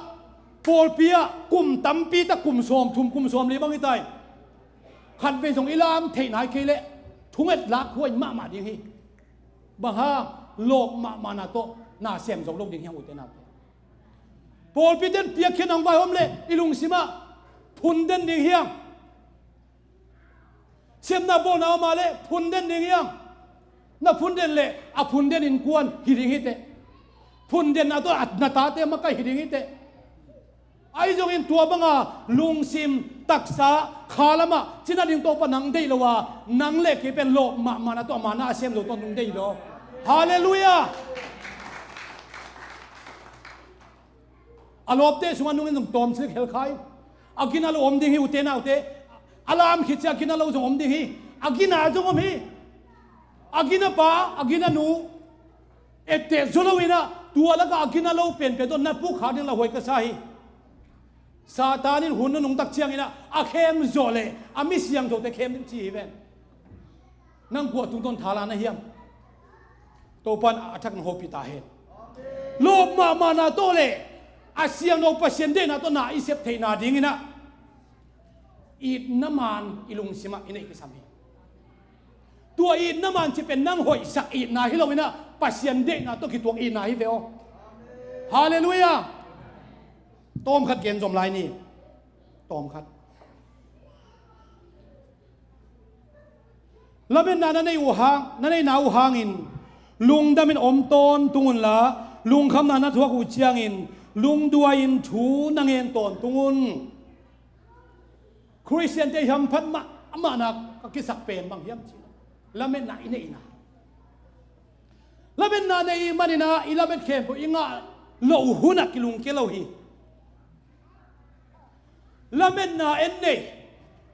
pawlpi ah kum tampi tak, kum sawmthum, kum sawmli bang hi ta hi. Khat vei zong i lam theih nai kei leh, thunget lakhuai mahmah ding hi. Bang hang? Lawp mahmahna tawh na sem zo lo ding hi hang, ute naute. Pawlpite in piakkhiat nang vaihawm leh, i lungsim ah phun den ding hi hang. Sepna bawlna om a leh phun den ding hi hang. Na phun den leh, a phun den innkuan hi ding hi teh. Phun denna tawh a, na tate makaih hi ding hi teh. Ahi zongin tua banga lungsim, taksa, kha lamah cina ding Topa nang deih lo a, nang le kei pen lawp mahmahna tawh a mana a sem zo tawh nung deih lo. Halleluiah. A lawpte sungah nungin zong tawmcik hel kha in. A gina lo om ding hi, ute naute. A lam khit ciang a gina lo zong om ding hi. A gina zong om hi. A gina pa, a gina nu etteh zaw lo in ah, tua lakah a gina lo penpen tawh na puk kha ding la huai ka sa hi. Satan in hun na nungtak ciangin ah, a khem zawh leh a mi siangthote khem ding ci hi ven. Nang kua tungtawn thala na hiam? Topa in a thak na hopih ta hen. Lawp mahmahna tawh le a siangtho Pasian deihna tawh na i sep theihna dingin ah, itna man i lungsimah i neih kisam hi. Tua itna man cih pen nang hoihsak itna hi lo in ah, Pasian deihna tawh kituak itna hi ve aw. Halleluiah. Tawmkhat gen zom lai ni. Tawmkhat. Lametna na nei uh hang, na neihna uh hangin lungdamin om tawntung unla, lungkhamna na thuak uh ciangin lungduai-in thu na ngen tawntung un. Khristiante i hamphat mahmahna ka kisak pen bang hiam cih leh, lametna i neihna. Lametna nei i hih manin ah, i lamet khempeuh i ngah loh hunah kilungkia lo hi. Lametna en nei,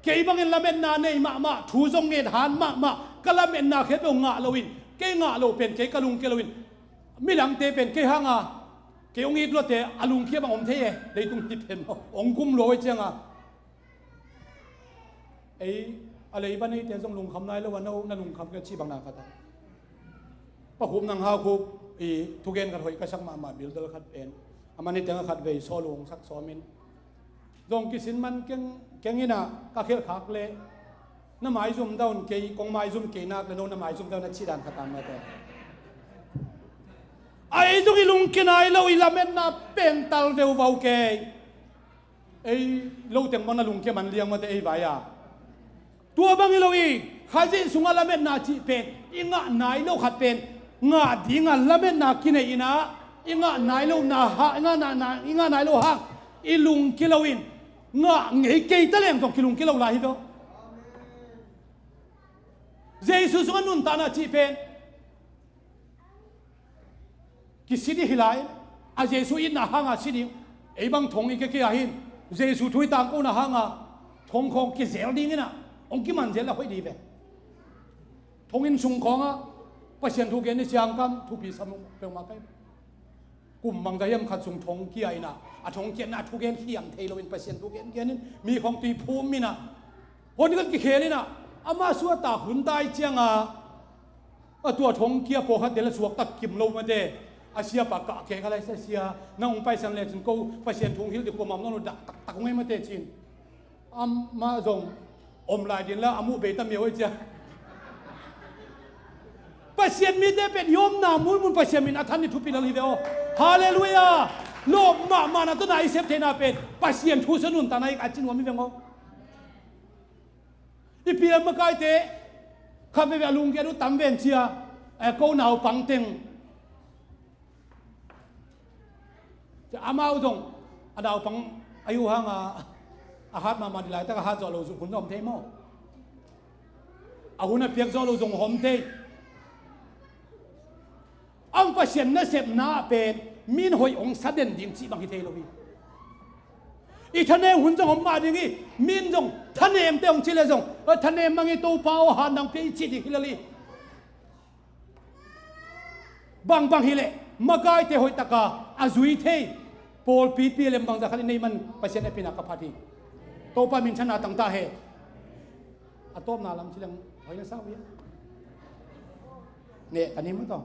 kei bangin lametna nei mahmah, thu zong ngen han mahmah, ka lametna khempeuh ngah loin, kei ngah loh pen kei ka lungkia loin, midangte pen kei hanga kei hong it luate a lungkia bang om thei e. Leitung hi pen hong kum lua uh cianga, ei, a leiba neite zong lungkham nai lo a, no na lungkham kei cih bang na khat a. Pa Khup Nang Hau Khup i thugen khat hoih ka sak mahmah, builder khat pen. A man hi teng a khat vei sawl uh hong sak sawmin, zong kisin man keng, keng in ah ka khelh khak leh, na maizum dawn kei, kong maizum kei nak leh no na maizum dawn a cih dan khat a mate. A ei zong i lungkia nai lo, i lametna pen tal veuvau kei. Ei lo teng bang na lungkia man liang mate ei vai a. Tua bang hi lo hi, Khazih sungah lametna cih pen i ngah nai lo khat pen, ngah dinga lametna kinei in ah, i ngah nai lo na ha, i ngah na, na, i ngah nai lo hang i lungkia loin, ngah ngei kei ta leng zong kilungkia lo lai hi lo. Jesu sungah nuntakna cih pen kisi dih hi lai. A Jesu itna hanga si ding. Ei bang thong i kia kia hin, Jesu thu i tangkona hanga thong khawng kizel dingin ah, hong kiman zel a hoih dih ve. Thong inn sung khawngah Pasian thu gen i siangkam thupi sam peuhmah kai. Kum bangzah hiam khat sung thong kia in ah, a thong kiatna a thugen hiam thei loin Pasian thu gen genin mi khawng tui phum in ah, hon kan kikhel in ah, ama suahtak hun tai cianga, a tua thong kia pawlkhat tel a suaktak kim lo mate. A siapa kah kei kha lai, sia, sia, nang hong paisan lecin ko Pasian thu hong hilh dih kuamah om nawn lo, dah taktak hong ei mate cin. Amah zong om lai din la, a muh bei ta miau ei cia. Pasian mite pen i omna munmun Pasian min a than i thupi lal hi ve aw. Halleluiah. Lawp mahmahna tawh na i sep theihna pen Pasian thu sung nuntakna hi a ci nuam hi veng aw. I P L M makaite khat veve a lungkia uh tam ven cia, eh, ko naupang teng. Amau zong a naupang a hi uh hanga a hat mahmah dih laitak a hat zawh lo zong hun zong om thei maw? A hun a piak zawh lo zong om thei. Ang Pasian nasepna ah pen min hoih hong sa den ding cih bang hi thei lo hi. I thanem hun zong om mah ding hi. Min zong thanemte hong ci le zong, "A thanem mang hi Topa aw, han dang pia," i cih ding hi lel hi. Bangbang hileh makaite hoihtaka a zui thei pawlpi pilem bangzah khat i neih man Pasian hehpihna ka phat hi. Topa minthanna tangta he. A tawpna lam ci leng hoih na sa uh hi. Neh ka nim uh tawh.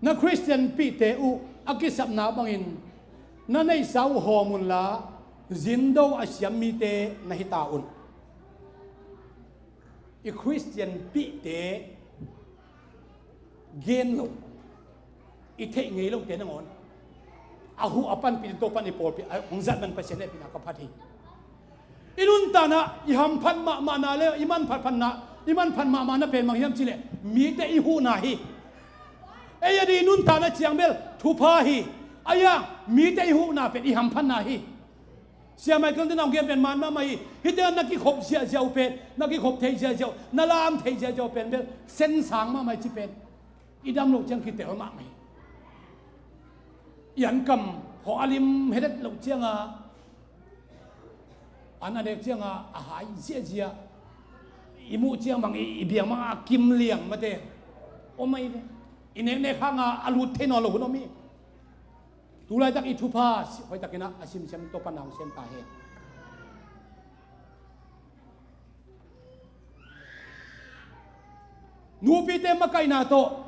Na Khristian pihte uh a kisapna bangin na neihsa uh hawm unla, zindo a siam mite na hi ta un. I Khristian pihte gen lo, i theih ngei lote nangawn a huh a panpih Topa'n i pawlpi a hong zat man Pasian hehpihna ka phat hi. I nuntakna i hamphat mahmahna le i manphat phatna, i manphat mahmahna pen bang hiam cihleh mite i huhna hi. Ei a di i nuntakna ciang bel thupha hi. Ahi a mite i huhna pen i hamphatna hi. Sia Michael te na hong gen pen man mahmah hi. Hite na kikhop ziahziah uh pen, na kikhop thei ziahziah uh, na lam thei ziahziah uh pen bel sensang mahmah hi ci pen. I dam loh ciang kitel mahmah hi. I ankam hawh a lim hedet loh cianga an a nek cianga a hai ziahziah. I muh ciang bang i, i biang bang a kim liang mate om ahi ve. I neknek hanga a lut thei nawn lo hun om hi. Tulaitak i thupha hoihtakin a simsiam Topa na hong sem ta hen. Nupite makaihna tawh,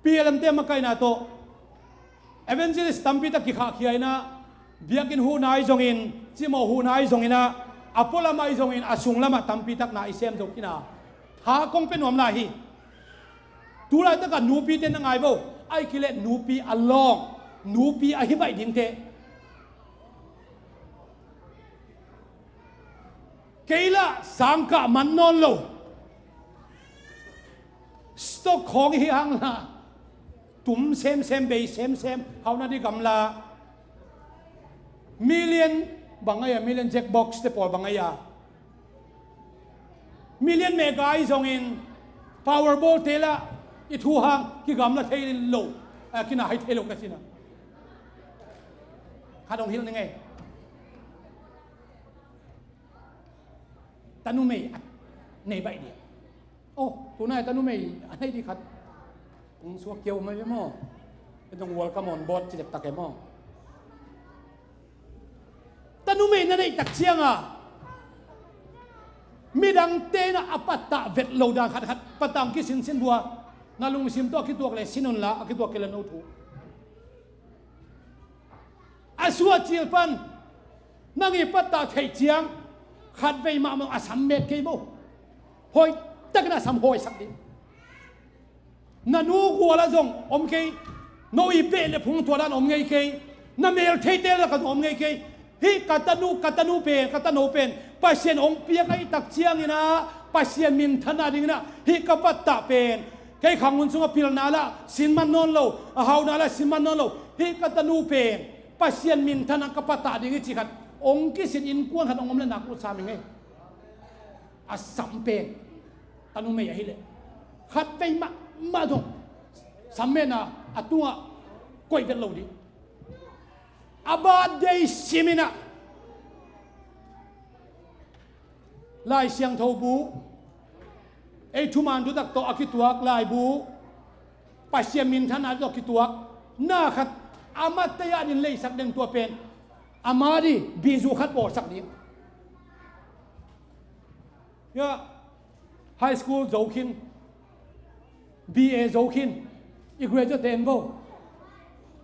P L M te makaihna tawh, evangelist tampi tak kikhahkhia inah, biakinn huhna ahi zongin, cimawh huhna ahi zonginah, a pualam ahi zongin a sunglamah tampi tak na i sem zo kina tha kong pia nuam lai hi. Tulaitakah nupite na ngai vo. Ahi kileh nupi a lawng, nupi a hi baih dingte. Kei lah sangkah man nawn lo. Stock khawng hi hang la tum semsem, bei semsem, hauhna di gamla. Million bang ahi a, million jack box te pawl bang ahi a. Million mega ahi zongin Powerball te lah i thu hang kigamla thei lo, a, kinahai thei lo ka cina. Khat hong hilh ning ei. Tanumei a nei baih dia. Oh, tunai tanumei a nei di khat. Hong suak kiau mai ve maw? E dong welcome on board ci dektak e maw? Tanumei na neih tak cianga midangte na a pattah vet lo dan khatkhat pattah hong kisinsin vua. Na lungsim tawh a kituak le sin unla, a kituak kei le no thu. A suah cil pan nang i pattah theih ciang khatvei mahmah a sam met kei bo. Hoihtakin a sam hawisak ding. Na nu guala zong om kei. No i beh le phung tua dan om ngei kei. Na mel theite laka zong om ngei kei. Hih ka tanu, ka tanu pen, ka tano pen Pasian hong piak ahih tak cianginah Pasian minthanna dinginah hih ka pattah pen kei khang hun sungah pilna lah sin man nawn lo, a hauhna lah sin man nawn lo. Hih ka tanu pen Pasian minthanna ka pattah ding hi cih khat hong kisin innkuan khat hong om le nak ut sam hi ngei. A sam pen tanumei ahileh khatvei mahmah zong sam metna a tungah koih vet lo ding. A birthday siminah Lai Siangtho bu, ei thuman dutak tawh a kituak laibu, Pasian minthanna tawh kituak na khat a matei ah din leisak den tua pen a ma di bizu khat bawlsak ding. Ya, high school zo khin, B A zo khin, i graduate en vo.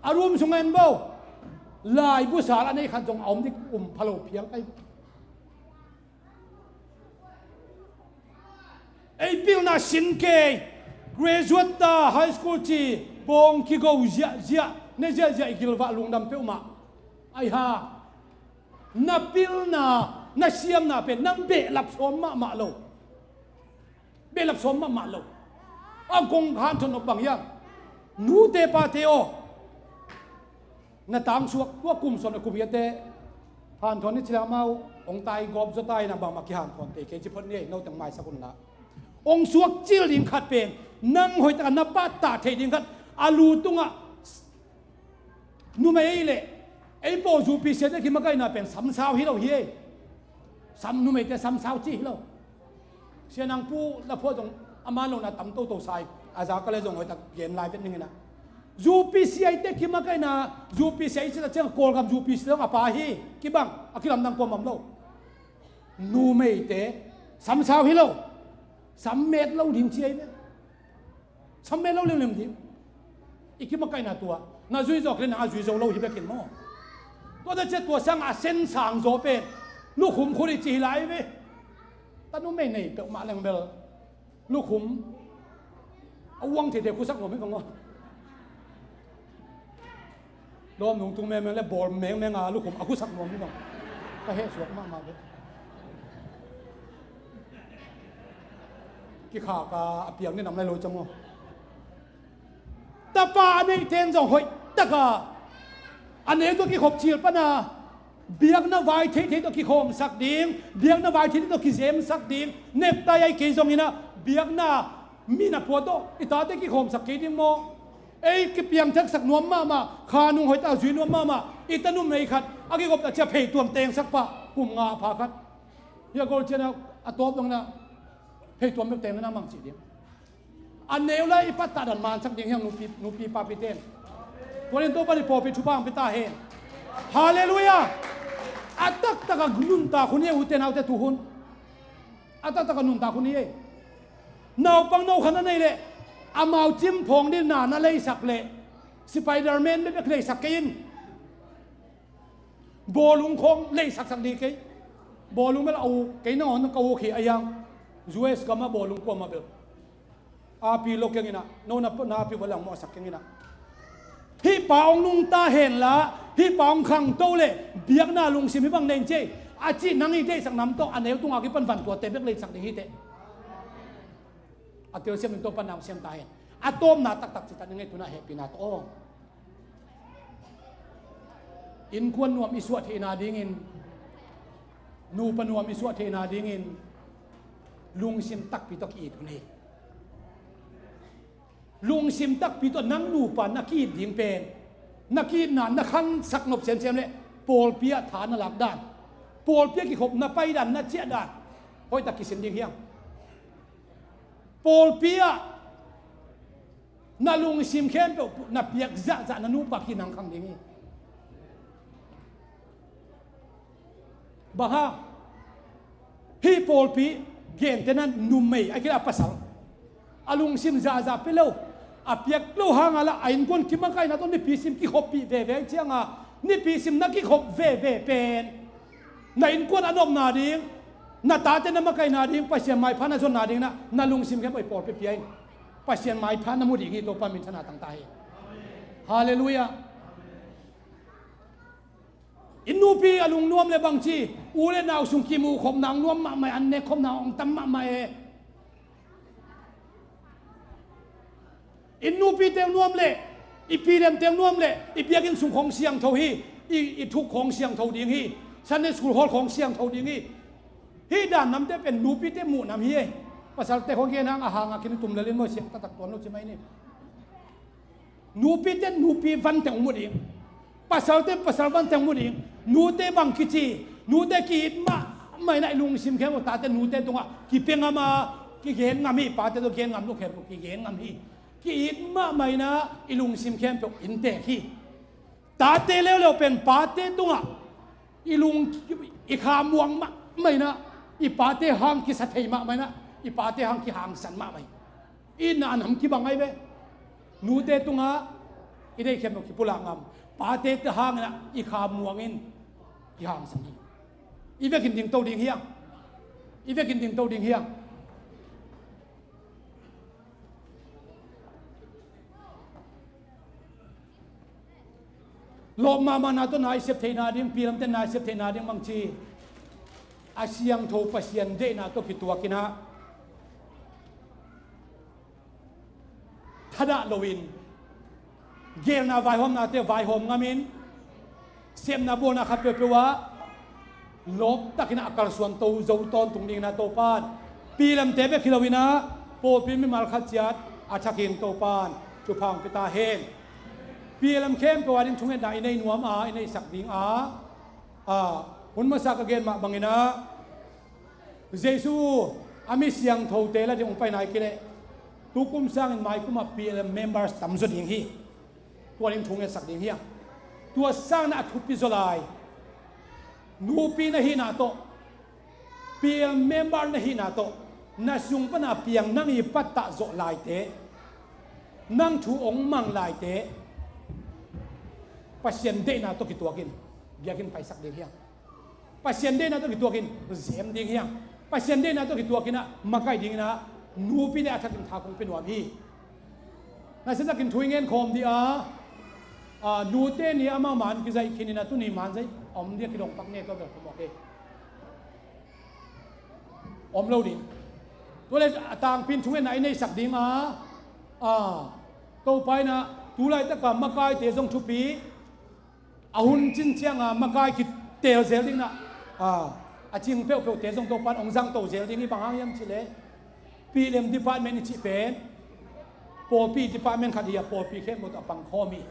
A room sung en vo. Laibu sal a nei khat zong a om dik um phalo phial kai. Ei pilna sin kei, graduate ta, high school ci, bawng kigo ziahziah, ne ziahziah i gilvah lungdam peuhmah. Ai ha. Na pilna, na siamna pen nang behlap sawm mahmah lo. Behlap sawm mahmah lo. A kong hanthawn nop bang hiam? Nute pate aw, Na tangsuak tua kum sawm le kum giat te hanthawn ni cila mau hong tai gawp zaw ta in a bangmah kihanthawn te kei ci phot ni ei, no teng maisak un la. Hong suak cil ding khat pen nang hoih taka na pattah theih ding khat a lu tungah numei ei leh ei pawl zupi siate kimakaihna pen samsau hi lo hi ei. Sam numeite samsau ci hi lo. Sia nang pu la phuat zong a man lo na tam toto sai a za ka le zong hoih tak gen lai vet ning ina. Zupi siate kimakaihna, zupi sia i cita ciang Kawlgam zupi sia zong a pa hi kibang a kilamdang kuamam lo. Numeite samsau hi lo. Sam met lo ding ci ei ve. Sam met lo limlim ding. I kimakaihna tua na zui zawk le na a zui zo lo hi bekin maw? Tua ta ciah tua sang a sen sang zaw pen lukhum khut i ci hi lai ve. Ta numei nei peuhmah leng bel lukhum a uang theithei khusak nuam hi bang aw. Lawm nung tung mengmeng le bawl mengmeng a lukhum a khusak nuam hi bang. Ka heh suak mahmah ve. Kikhak a a piang ni nam lai lo cang aw. Tapa a neih ten zong hoih taka a neu tawh kikhop cil pana biakna vai theithei tawh kikhawmsak ding, biakna vai theithei tawh kizemsak ding, neptai ai kei zongin a biakna mi na pua tawh i tate kikhawmsak kei ding maw? Ei kipiang theksak nuam mahmah, kha nung hoih taka zui nuam mahmah i ta numei khat a kikhop ta ciah pheituam tengsak pah kum nga a pha khat. Hia gol cian a tawp dongin a pheituam bek teng na mang cih ding. A neu lai i pattah dan mansak ding hiang nupi, nupi papi ten. Tua in Topa ni pawlpi thupha ang pita hen. Halleluiah. A taktak a nuntak hun hi a ute naute tu hun. A taktak a nuntak hun hi ei. Naupang no khan a nei leh amau cimphawng ding na na leisak leh Spiderman bebek leisak kei in. Bawlung khawng leisaksak ding kei. Bawlung bel a uk kei nangawn ka uk hi a hiang. U S gam a bawlung kuamah bel api lo keng ina no na api va lang mawhsak keng ina. Hih pa hong nungta henla hih pa hong khangto le biakna lungsim hih bang nei in ci ei a cih nang i deihsak nam tawh a neu tunga kipan van tuate bek leisak ding hi teh. A telsiam in Topa nang siam ta hen. A tawpna taktak cita ning ei tuna hehpihna tawh aw. Innkuan nuam i suah theihna dingin nupa nuam i suah theihna dingin lungsim takpi tawh ki-it hun hi. Lungsim takpi tawh nang nupa na ki-it ding pen na ki-itna na khansak nop semsem le pawlpi ah tha na lak dan, pawlpi ah kikhop na pai dan, na ciah dan hoih tak kisin ding hiang. Pawlpi ah na lungsim khempeuh na piak zahzah na nupa ki-it nang khang ding hi. Bang hang hih pawlpi gente na numei a kila pasal a lungsim zahzah pe lo a piak lo hanga la a innkuan kimakaihna tawh nipi sim kikhoppih veve cianga nipi sim na kikhop veve pen na innkuan a nopna ding na tate na makaihna ding Pasian maipha na zonna ding na na lungsim khempeuh i pawlpi pia in. Pasian maipha na mu ding hi Topa min thana tangta hi. Halleluiah. I nupi a lungnuam le bangci u le nau sung kimuh khopna hong nuam mahmah e, an nek khopna hong tam mahmah e. I nupite hong nuam le i pilemte hong nuam le i biakinn sung khawng siangtho hi. I, i thuk khawng siangtho ding hi. Sunday school hall khawng siangtho ding hi. Hih dan namte pen nupite muh nam hi e. Pasalte khawng gen hang a hanga khin tum lel in maw siang taktak tuan lo ci mai ni. Nupite nupi vante hong mu ding. Pasalte pasal vante hong mu ding. Nute bang kici nute ki-it mahmah in a i lungsim khempeuh tate nute tungah kipia ngam a kigen ngam hi. Pate tawh gen ngam lo khempeuh kigen ngam hi. Ki-it mahmah in a i lungsim khempeuh inntek hi. Tate leuleu pen pate tungah i lung i kha muang mahmah in a i pate hang kisa thei mahmah in a i pate hang kihangsan mahmah hi. I na an ham kibang ai ve. Nute tungah i deih khempeuh kipulak ngam. Pate te hangin a i kha muangin kihangsan hi. I vekin dingto ding hiang. I vekin dingto ding hiang. Lawp mahmahna tawh na i sep theihna ding pilamte na i sep theihna ding bangci a siangtho Pasian deihna tawh kituak in a thadah loin gelna vaihawmnate vaihawm ngamin Sepna bawlna khat peuhpeuh ah lawptakin a kalsuan to zo tawntung dingin ah Topan, pilemte bek hi loin ah pawlpi mimal khat ciat a thakin Topan thupha hong pia ta hen. Pilem khempeuh ading thungetna i nei nuam a, i neihsak ding a, a, hun masa ka gen mah bangin ah Jesu a mi siangthote la ding hong pai nai kei leh tukum sangin maikum ah pilem members tamzaw ding hi. Tua ding thu ngetsak ding hi a, tua sangin a thupi zaw lai. Nupi na hihna tawh, pilem member na hihna tawh, na sung pana piang nang i pattah zawh laite, nang thu hong mang laite, Pasian deihna tawh kituakin biakinn paisak ding hi a. Pasian deihna tawh kituakin zem ding hi a. Pasian deihna tawh kituakin ah makai dingin ah nupite a thakin tha kong pia nuam hi. Nasia takin thu i ngen khawm dih a, a, nute ni amau man kizaih khin in ah tuni man zaih a om dih a kidong pak ne tawh bel khawm awk hi. Om lo ding. Tua le a tangpin thungetna i neihsak ding a, a, Topa in ah tu laitaka makaite zong thupi, a hun cin cianga makai kitel zel dingin ah, a, a cing peuhpeuhte zong Topan hong zangto zel ding hi. Bang hang hiam cih leh pilem department i cih pen pawlpi department khat hi a, pawlpi khempeuh tawh a pangkhawm hi.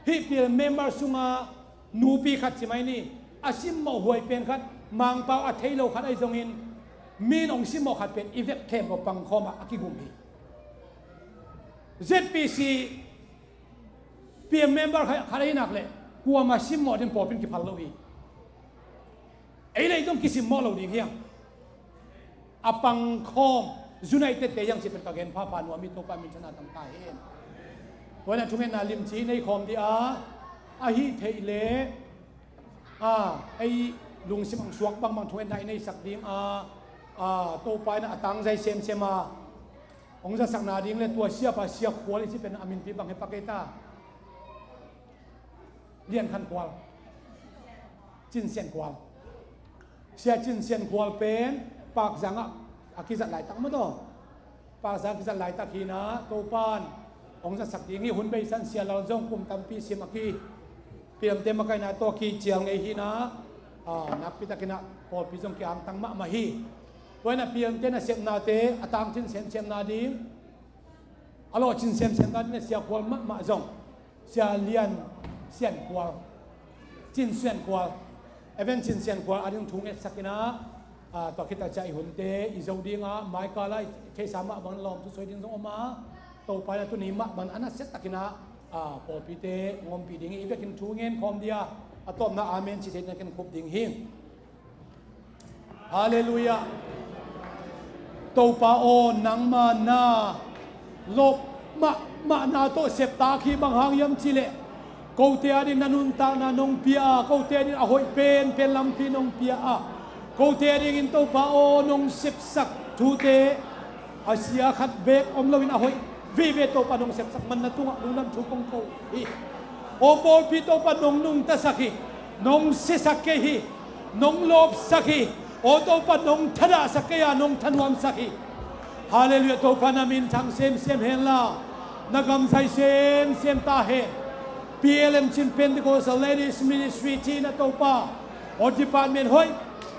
Hih pilem member sunga nupi khat ci mai ni, a simmawh huai pen khat, Mangpau a thei lo khat ahi zongin, mi in hong simmawh khat pen i vek khempeuh pangkhawm ah a kigum hi. Z P C pilem member khat, khat ahi nak leh kuama simmawh ding pawlpi in kiphal lo hi. Ei leh ei zong kisimmawh lo ding hi a, a pangkhawm United te hi a cih pen ka gen phapha nuam hi. Topa minthanna tang ta hen. Tua in ah thungetna limci nei khawm dih a, ahi theih leh, a, ei lungsim hong suak bangbang thungetna i neihsak ding a, a, Topa in ah a tangzai semsem a hong zatsakna ding le tua siapa Sia Khual i cih pen a minpi bang hi pak ei ta. Lian Khan Khual, Cin Sian Khual. Sia Cin Sian Khual pen Pakzang ah a kizat laitak maw taw. Pakzang kizat laitak hi in ah Topan hong zatsak ding hi. Hun beisa in Sia Lal zong kum tampi sim a ki, pilemte makaihna tawh kicial ngei hi in ah, a, nakpi takin ah pawlpi zong ki-angtang mahmah hi. Tua in ah pilemte nasepnate a tangcin semsemna ding, a lawhcin semsemna ding a Sia Khual mahmah zong, Sia Lian Sian Khual, Cin Sian Khual, Evan Cin Sian Khual a ding thu ngetsak in ah, a, tua khit a ciah i hunte i zo ding a, mai kal a i theihsa mah bangin lawm thu soi ding zong om a, Topa in ah tuni mah bangin a nasia takin ah, a, pawlpite hong ompih ding hi. I vekin thu ngen khawm dih a, a tawpna amen ci theihna ken khup ding hi. Halleluiah. Topa aw, nangma na lawp mahmahna tawh septak hi. Bang hang hiam cih leh kote adingin na nuntakna nong pia a, kote adingin a hoih penpen lampi nong pia a, kote adingin Topa aw nong sepsak thute a sia khat beek om loin a hoih vive Topa nong sepsak man na tungah lungdam thu kong ko hi. Aw pawlpi Topa nong nungtasak hi, nong siasak kei hi, nong lawpsak hi. Aw Topa nong thadahsak kei a, nong thanuamsak hi. Halleluiah. Topa na min thang semsem henla, na gam zai semsem ta hen. P L M Chin Pentecostal Ladies Ministry ci-in a Topa, aw department hoih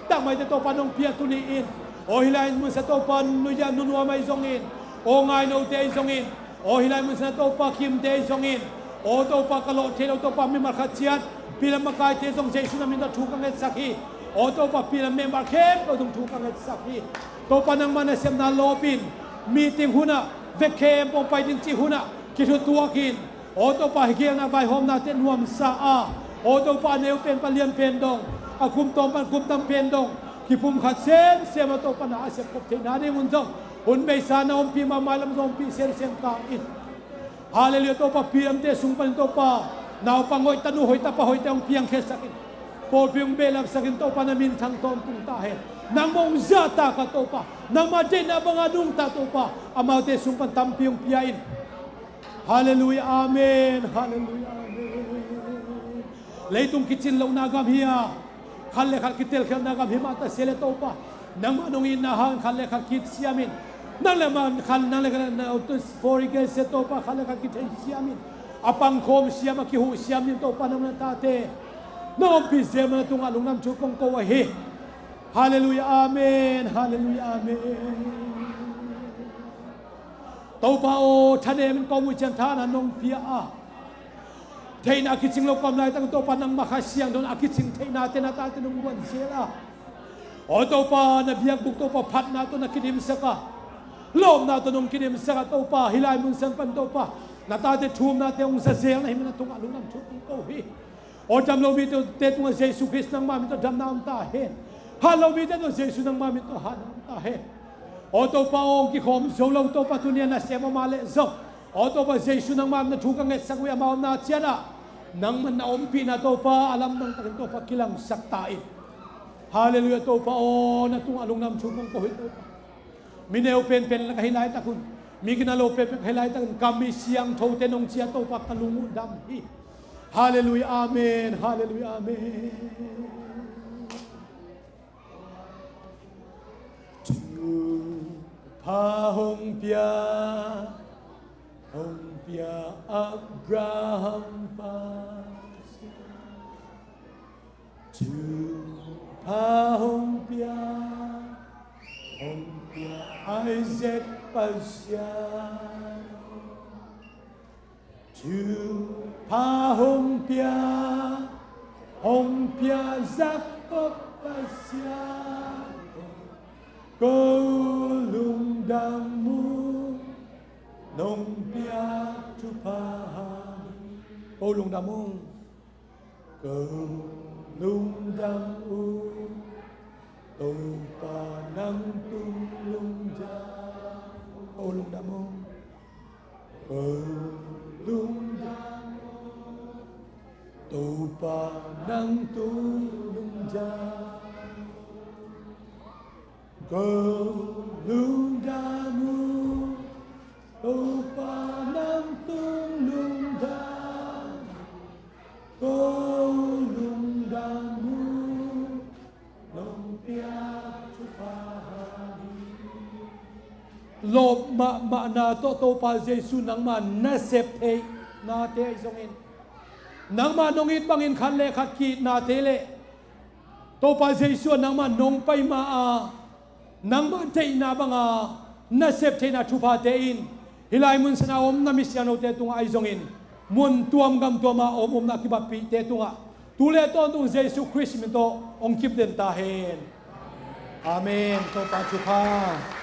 tak maite Topa nong pia tuni in, aw hih lai munsa Topa nuya nunuam ahi zongin, aw ngainote ahi zongin, aw hih lai munsa Topa kimte ahi zongin, aw Topa ka lawh thei lo Topa mimal khat ciat pilem makaite zong Jesu na min tawh thu ka ngetsak hi. Aw Topa pilem member khempeuh zong thu ka ngetsak hi. Topa nangma nasepna lawpin meeting hunah vek khempeuh pai ding cih hunah kithutuakin, aw Topa hih gelna vaihawmnate nuamsa a, aw Topa a neu pen pan lian pen dong, a kum tawm pan kum tam pen dong, kipumkhat semsem a Topa na a sepkhop theihna dingun zong hun beisa na ompih mahmah lam zong ompih semsem ta in. Halleluiah. Topa pilemte sung panin Topa naupang hoih, tanu hoih, tapa hoihte hong piangkhiatsak in, pawlpi hong behlapsak in Topa na min thang tawntung ta hen. Nangmah hong zahtak a Topa, nangma deihna banga nungta Topa amaute sung pan tampi hong pia in. Halleluiah, amen. Halleluiah, amen. Leitung kicin lohna gam hi a, khat le khat kitelkhialhna gam hi mah ta se le Topa, nangmah nong itna hangin khat le khat kiit siamin, nang le man khat, nang le khat na forgive se Topa, khat le khat kithei siamin, a pangkhawm siam, a kihuh siam ding Topa nangmah na tate Na ompih zel mah na tungah lungdam thu kong ko ahi. Halleluiah, amen. Halleluiah, amen. Topa aw, thanem in kong mu ciang thahatna nong pia a, theihna a kicing lo ka om laitakin Topa nangmah Kha Siangtho in a kicing theihnate na tate nong guan zel a, aw Topa, na biakbuk Topa phatna tawh na kidimsak a, lawpna tawh nong kidimsak a Topa, hih lai mun sang pan Topa na tate thumnate hong za zel na hih manin na tungah lungdam thu kong ko hi. Aw dam lo mite tungah Jesu Khrist nangma min tawh damna om ta hen. Hat lo mite tungah Jesu nangma min tawh hatna om ta hen. Aw Topa aw, hong kikhawm zo lo Topa, tuni a nasem om a leh zong, aw Topa Jesu nangma min tawh thu ka ngetsak uh hi. Amau omna ciat ah nangman na ompihna Topa a lamdang takin Topa kilangsak ta in. Halleluiah, Topa aw, na tungah lungdam thu kong ko hi Topa. Mi neu penpen ka hih laitak un, mi gina lo penpen ka hih laitak un, ka mi siangthote nong ci a Topa ka lung uh dam hi. Halleluiah, amen. Halleluiah, amen. Thupha hong pia, hong pia Abraham Pasian. Thupha hong pia, hong pia Isaac Pasian. Thupha hong pia, hong pia Jakob Pasian. Ko lungdam uh, nong pia thupha hi. Ko lungdam uh. Ko lungdam uh, Topa nang tung lungdam. Ko lungdam uh. Ko lungdam uh, Topa nang tung lungdam. Ko lungdam uh, Topa nang tung lungdam. Ko lungdam uh, nong pia thupha hi. Lawp mahmahna tawh Topa Jesu nangma na sep theihnate ahi zongin, nangma nong it bangin khat le khat ki-itnate le Topa Jesu ah nangma nong pai ma a, nangma deihna banga na sep theihna thuphate in hih lai mun sana om na mi siangthote tungah ahi zongin, mun tuam gam tuama om omna a kibappihte tungah tu le tawntung Jesu Khrist min tawh hong kipden ta hen. Amen. Topa thupha.